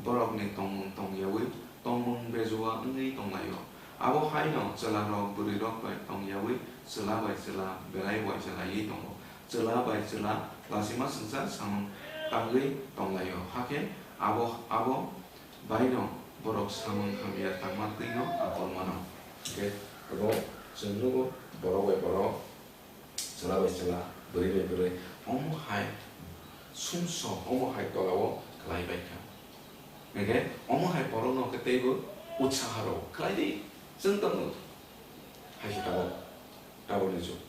borokni tongmung tong yaui tongmung bejua wngwi tong laio. Abo haino chwla rok bwrwi rok bai tong yaui chwla bai chwla belai uaisa laiwi tongo. Chwla bai chwla lachima singcha samung tangwi tong laio. Hakhe abo, abo baino borok samung hamya tangma twino akol mano. Hingkhe abo chwng nugo borok bai borok, chwla bai chwla, bwrwi bai bwrwi, omo hai sumsok, omo hai tolao khlai bai kha. Hingkhe omo hai borokno khe teibo utsaha rw khlai di, chwng tongo. Hai se tabuk, tabukni jug.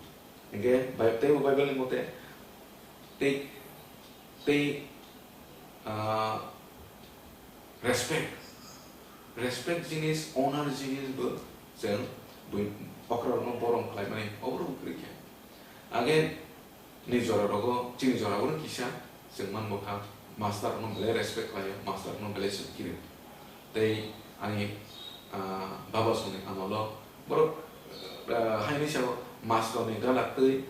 Hingkhe Bi-, teibo Bible ni mote tei, tei, ah, respect. Respect jinis, honor jinis bo chwng bui-, okra rokno borom khlai mani obo rok kwrwi khe. Age ni jora rogo, chini jora bo kisa chwng man bo kha, master rokno belai respect khlai o, master rokno belai chwng kiri. Tei ani, ah, baba songni amolo borok, ah, haini sao master ni gana twi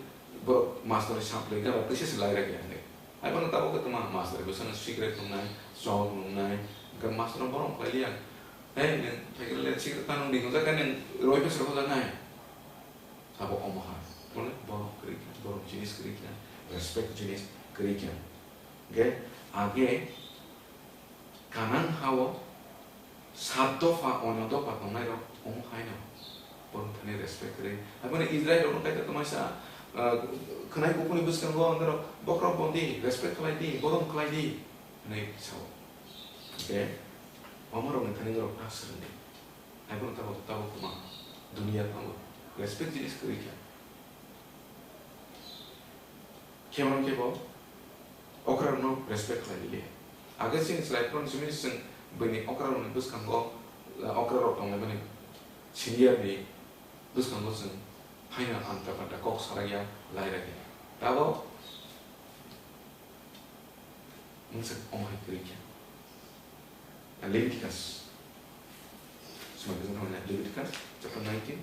borok master ni sampli gana twi se se lai rwkya hinwi. Hai bono tabuk khe tongma master bwsano cigarette nungnai, chok nungnai, hwnkhe master no borom khlai liya. Hey, nwng phaikhe le cigarette ta nung di, hwnjak khe nwng roi bwswk hojaknai. Abo omo hai. Bole borom kwrwi kha, borom jinis kwrwi kha, respect jinis kwrwi kha. Hwnkhe age Kanan hao sat dopha, ono dopha tongnai rok omo hai no. Borok thani respect kwrwi. Haibano Israel rokno kaisa tongmani sa, ah, khwnai kuphurni bwskango norok bokhorok bondi, respect khlai di, borom khlai di, hwnwi sao. Hwnkhe omo rokni thani norok ta swrwng di. Haibano tabuk, tabuk kwma dunia tongo. Respect jinis kwrwi kha. Khe mano khe bo okra rokno respect khlai liya. Age chini chwlai phano simi chwng buini okra rokni bwskango, okra rok tonglaimani senior ni bwskango chwng phaina anta panta kok sarakya, lairakya. Tabuk Mungsa omo hai kwrwi kha. Leviticus. Suma khe wngkha manya Leviticus chapter nineteen.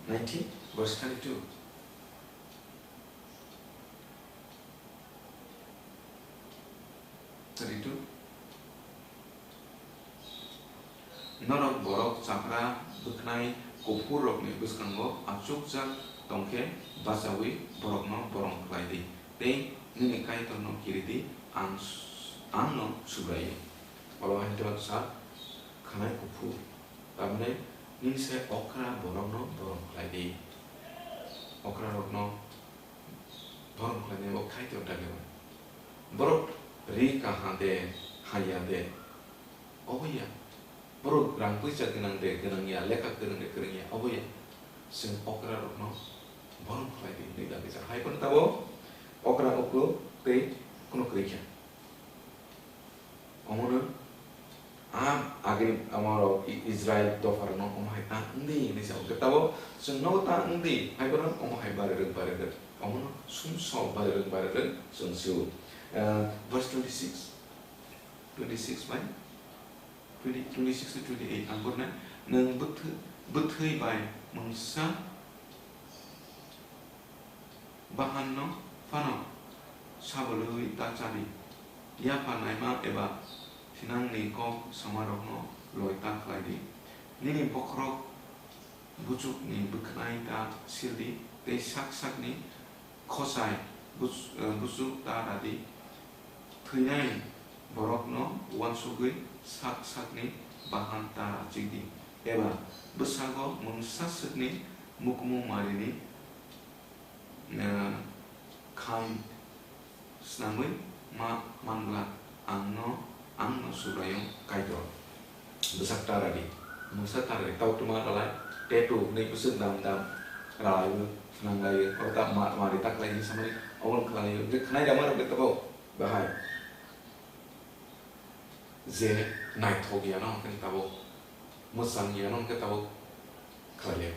Nineteen, verse thirty-two. Thirty-two. Norok borok chakra bwkhnai kuphurrokni bwskango achukjak tong khe bachaui borokno borom khlai di, tei nini Kaitorno kiri di, ang s-, ang'-no Subraiyung. Oro hai jora sa khanai kuphur, tamni nini se okra borokno borom khlai di. Okra rokno borom khlainai bo Kaitor dagwi bai. Borok ri kaha de, haya de, obo ya. Borok rang puisa gwnang de, gwnang ya, lekha kwrwng de, kwrwng ya, obo ya. Chwng okra rokno borom khlai di hwnwi dagwi sa. Hai phano tabo okra ukluk tei kunu kwrwi kha. Omono a age amorok I-, Israel dopharokno omo hai ta wngdi hinwi sa. Hwnkhe tabo chwng nogo ta wngdi, hai phano omo hai bari rwk, bari rwk. Omono sumsok bari rwk, bari rwk chwng sio. Eh, verse twenty-six, twenty-six bai twenty, twenty-six to twenty-eight ang pornai. Nwng bwthwi-, bwthwi bai mungsa bahanno phano sabolwi ta cha di. Yapha naima eba thinangni kok samarokno loi ta khlai di. Nini bokhorok buchukni bwkhnai ta sil di, tei sak sakni khosai buch-, eh, buchuk ta ra di. Thwinai borokno uansugwi sak sakni bahan ta rachik di, eba bwsago mungsa swkni mukmung marini, eh, khaim snamwi ma manglak. Ang no, ang no Subraiyung Kaitor. Bwsak ta ra di, mungsa ta ra di, tau twma rwlai, tattoo hwnwi bwswk dam dam rwlaiwi swnam lai, oro ta ma-, mari ta khlai hinwi samani, obono khlai, hwnkhe khwnai rama rok le tabuk bahai. Je naithok ya no hwnkhe tabuk, mwchang ya no hwnkhe tabuk khlai le.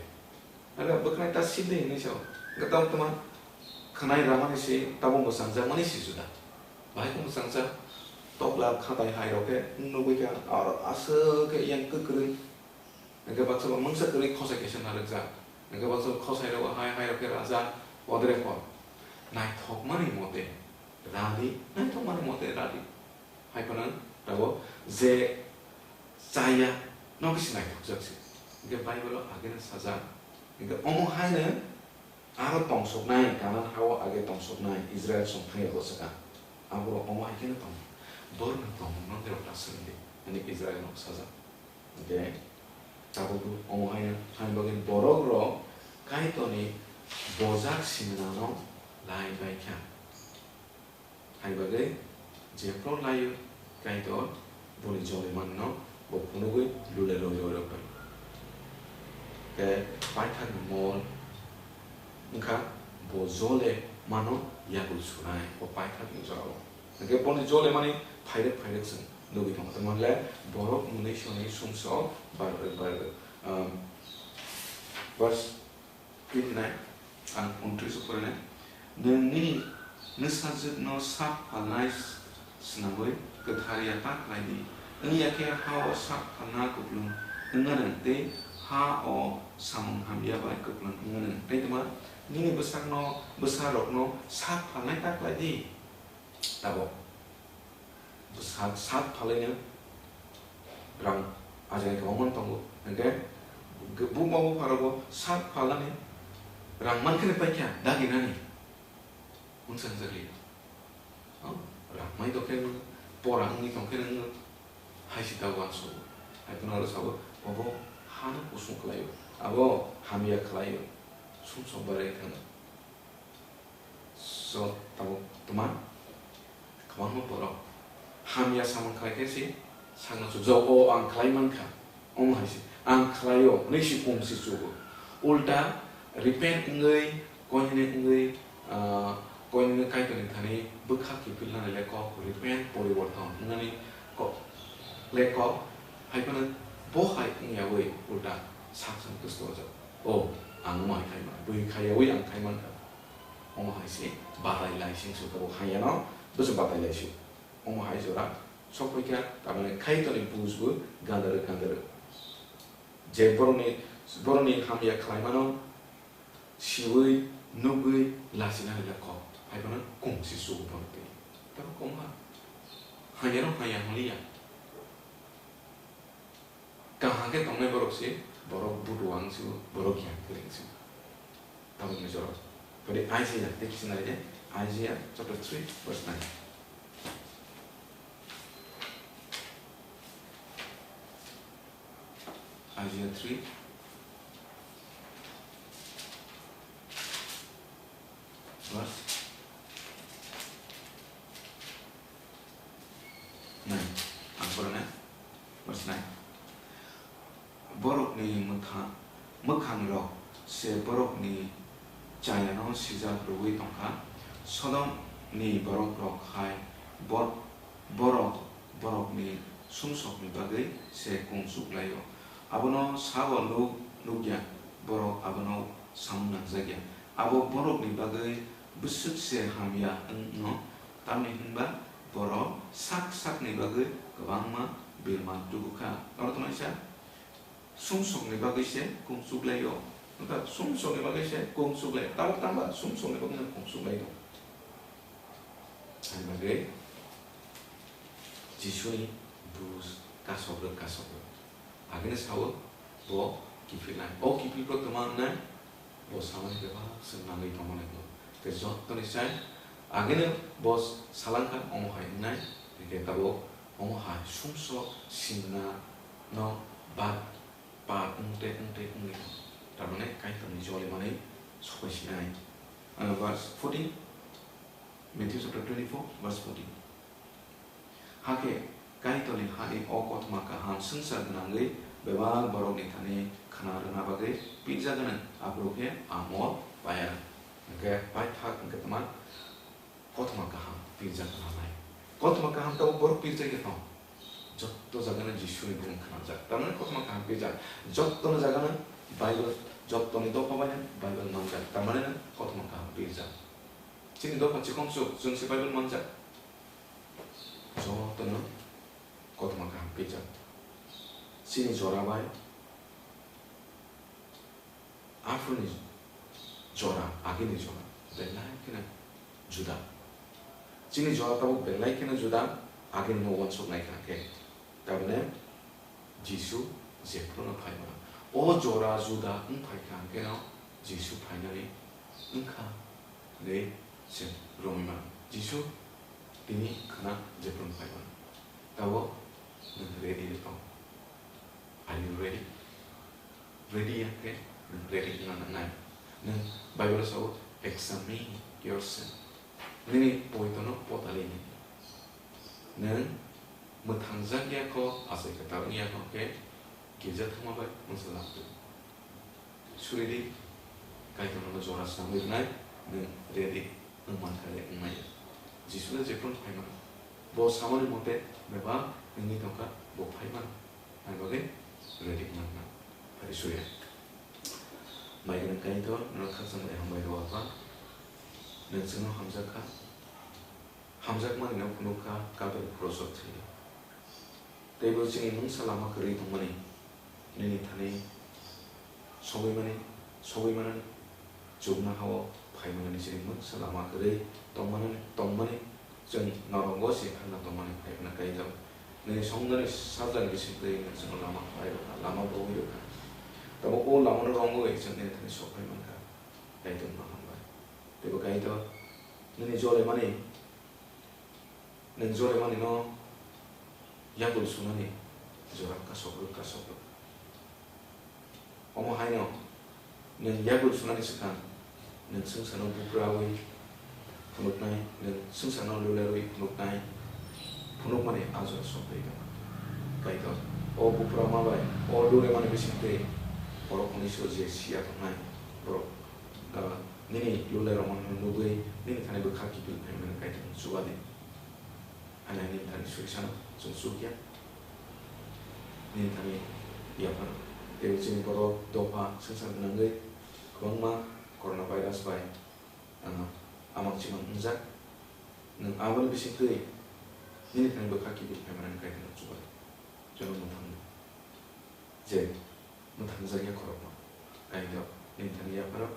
Aro bwkhnai ta side hinwi sao. Hwnkhe tamo twma khwnai ramani se tamo mwchangjakmani se juda. Bahai khe mwchangsa tokla khatai hai rok khe nugwi kha, aro aswk khe yang kwkrwi. Hwnkhe baksa bo mungsa kwrwi khosai kaisa narwkjak. Hwnkhe baksa bo khosai rok hai hai rok khe raja odre kok. Naithokmani mote radi, naithokmani mote radi. Hai phano tabuk je chaya no bisi naithokjak se. Hwnkhe Bible o ageno sajak. Hwnkhe omo haino aro tongsoknai, Kanan ha-o age tongsoknai Israel song thangya bwswk a. Aborok omo hai kheno tongo. Borokni tongmungno norok ta swrwng di, hwnwi Israel rok sajak. Hwnkhe tabukbo omo haino, haini bagwi borok rok Kaitorni bojak siminano lai bai kha. Hai bagwi jephru laio Kaitor boni jolimanno bo phunugwi lule loi roi rok bai. Tei paithakni mol wngkha bo jole mano yakul sunai o paithakni jorao. Hwnkhe boni jole mani phairwk phairwk chwng nugwi tongo. Tamo le borok mwnwi sonwi sumsok bar bar, um, verse Tini nai, ang untris o porinai. Nwng nini nwsajwkno sak phalnai s-, swnamwi kwthar ya ta khlai di. Wng ya khe ha-o sak phalna kupulung wng anw tei ha-o samung hamya bai kupulung wng anw. Tei twma nini bwsakno, bwsarokno sak phalnai ta khlai di. Tabuk. Sak, sak phalaino rang ajai kwbangma tongo. Hwnkhe buma bupharogo sak phalnani rang mankhe paikha daginani mungsa wngjakliya. Oh, rang mai tongkhe nwng pora wngwi tongkhe nwng hai sita uansugo. Hai phano aro sabo, obo hano kusung khlaio, abo hamya khlaio, sumsok barai thangno. So, tabuk twma kwbangma borok hamya samung khlai khe se sakno chukjao, "O, ang khlai man kha, omo hai se, ang khlai-o," hwnwi se kung se chugo. Ulta repent wngwi, koinene wngwi, ah, koinene Kaitorni thani bwkha kiphilnani le kok repent, poriborton wngnani kok le kok, hai phano bo hai wngyawi ulta sak sak twsto ojak. "O, ang omo hai khai man, bui khaiyawi ang khai man kha." Omo hai se batai lai sing su tabuk haiya no, bwswk batai lai su. Omo hai jora sok phaikha, tamani Kaitorni buj bo gandarwk gandarwk. Je borokni, borokni hamya khlai mano siwi nugwi lachina rwla kok, hai phano kung se su borok twi. Tabuk kok ma haiya no haiya hwnliya. Kaham khe tongnai borok se, borok buduang se, borok giyan kwrwng se. Tabukni jora. Tei Isaiah, tei kisa nai de, Isaiah chapter three, verse nine. Isaiah three, verse nine. Ang pore nai. Verse nine. Borokni mwtha-, mwkhangrok se borokni chayano sijak rwui tongkha. Sodomni borokrok hai bor-, borok borokni sumsokni bagwi se kung chuklaio. Abono sabo nuk-, nukya, borok abono samung nangjakya. Abo borokni bagwi bwswk se hamya wngno, tamni hwnba borok sak sakni bagwi kwbangma birma tubukha. Oro tongnaisa sumsokni bagwi se kung chuklaio. Wngkha sumsokni bagwi se kung chuklai. Tabuk tangba sumsokni bagwi no kung chuklaio. Ani bagwi Jisuni bus kasokrwk kasokrwk. Agini sao bo kiphilnai. O kiphilprok twma wngnai, bo samani bebak se nangwi tongmani bo. Tei jottoni sai agini bo salangkha omo hai wngnai, hwnkhe tabuk omo hai sumsok singna no bad pap wngte wngte wngwi tong. Tamani Kaitorni joli manwi sokoi sinai. Ano verse fourteen, Matthew chapter twenty-four, verse fourteen. Hakhe Kaitorni hani o kothoma kaham swngchar gwnangwi bebak borokni thani khna rwna bagwi pirjak gwnang, aphuru khe a mol paiya. Hwnkhe paithak hwnkhe tma kothoma kaham pirjak gwnangnai. Kothoma kaham tabuk borok pirjak ya tong? Jotto jagano Jisuni bumung khnajak. Tamani kothoma kaham pirjak. Jotto jagano Bible, jottoni dopha bai Bible manjak. Tamani kothoma kaham pirjak. Chini dopha chikomsuk chwng se Bible manjak. Jotono kothoma kaham pijak. Chini jora bai aphuruni jora, agini jora belai kheno juda. Chini jora tabuk belai kheno juda, agini no uansuk nai kha khe. Tamni Jisu jephruno phai mano. O jora juda wng phai kha hwnkhe no Jisu phainani wng kha hwnwi se romwi mano. Jisu tini khna jephruno phai mano. Tabuk nwng ready tong? Are you ready? Ready ya khe nwng ready wngna nangnai. Nwng Bible sao, "Examine yourself." Nini poitono potali ni. Nwng mwthangjak ya kho, achai kwtal wng ya kho khe, girja thangma bai mungsa lamtwi. Suridi, Kaitor nono jora swnamwi rwnai, nwng ready wng mankha le wng maya. Jisu le jephruno phai mano. Bo samani mote bebak wngwi tongkha, bo phai mano. Ani bagwi ready wngna nangnai. Phari surya. Mai gwnang Kaitor, nono khakchangmani hambai rw Apha. Nwng chwngno hamjak kha. Hamjakmani no phunuk kha Kalvari khoroksa thwi. Tei bo chini mungsa lama kwrwi tongmani, nini thani sogwi mani, sogwi mani chuknoha-o phai mani chini mungsa lama kwrwi tongmani, tongmani chwng norok bo se thangna tongmani phai mano Kaitor. Nini songdani sajlani bisingtwi nwng chwngno lama phai rwkha, lama bogwi rwkha. Tabuk o lamano romwi chwng nini thani sok phai mankha. Kaitorno hambai. Teibo Kaitor, nini jolemani, nwng jolemanino yakul sunani jora kasokrwk, kasokrwk. Omo haino nwng yakul sunani swkang, nwng swngcharno buprawi phunuknai, nwng swngcharno lulerwi phunuknai, phunukmani a jora sokphai tongkha. Kaitor, o buprama bai, o lulemani bisingtwi borok hwnwi se je siya tongnai, borok, ah, nini lulerokno nugwi nini thani bwkha kiphil phaimani Kaitor chuba di. Ani nini thani surisano chwng chukya. Nini thani yaphano. Tei chini borok dopha swngchar gwnangwi kwbangma corona virus bai, ah, amang chimang wngjak. Nwng aboni bisingtwi nini thani bwkha kiphil phaimanani Kaitorno chubai. Jono mwthangdi. Je mwthangjakya khorokma. Kaitor, nini thani yapharo,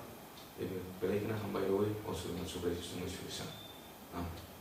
tei belai kheno hambai rwui o surima chubai chwngwi surisa. Amen.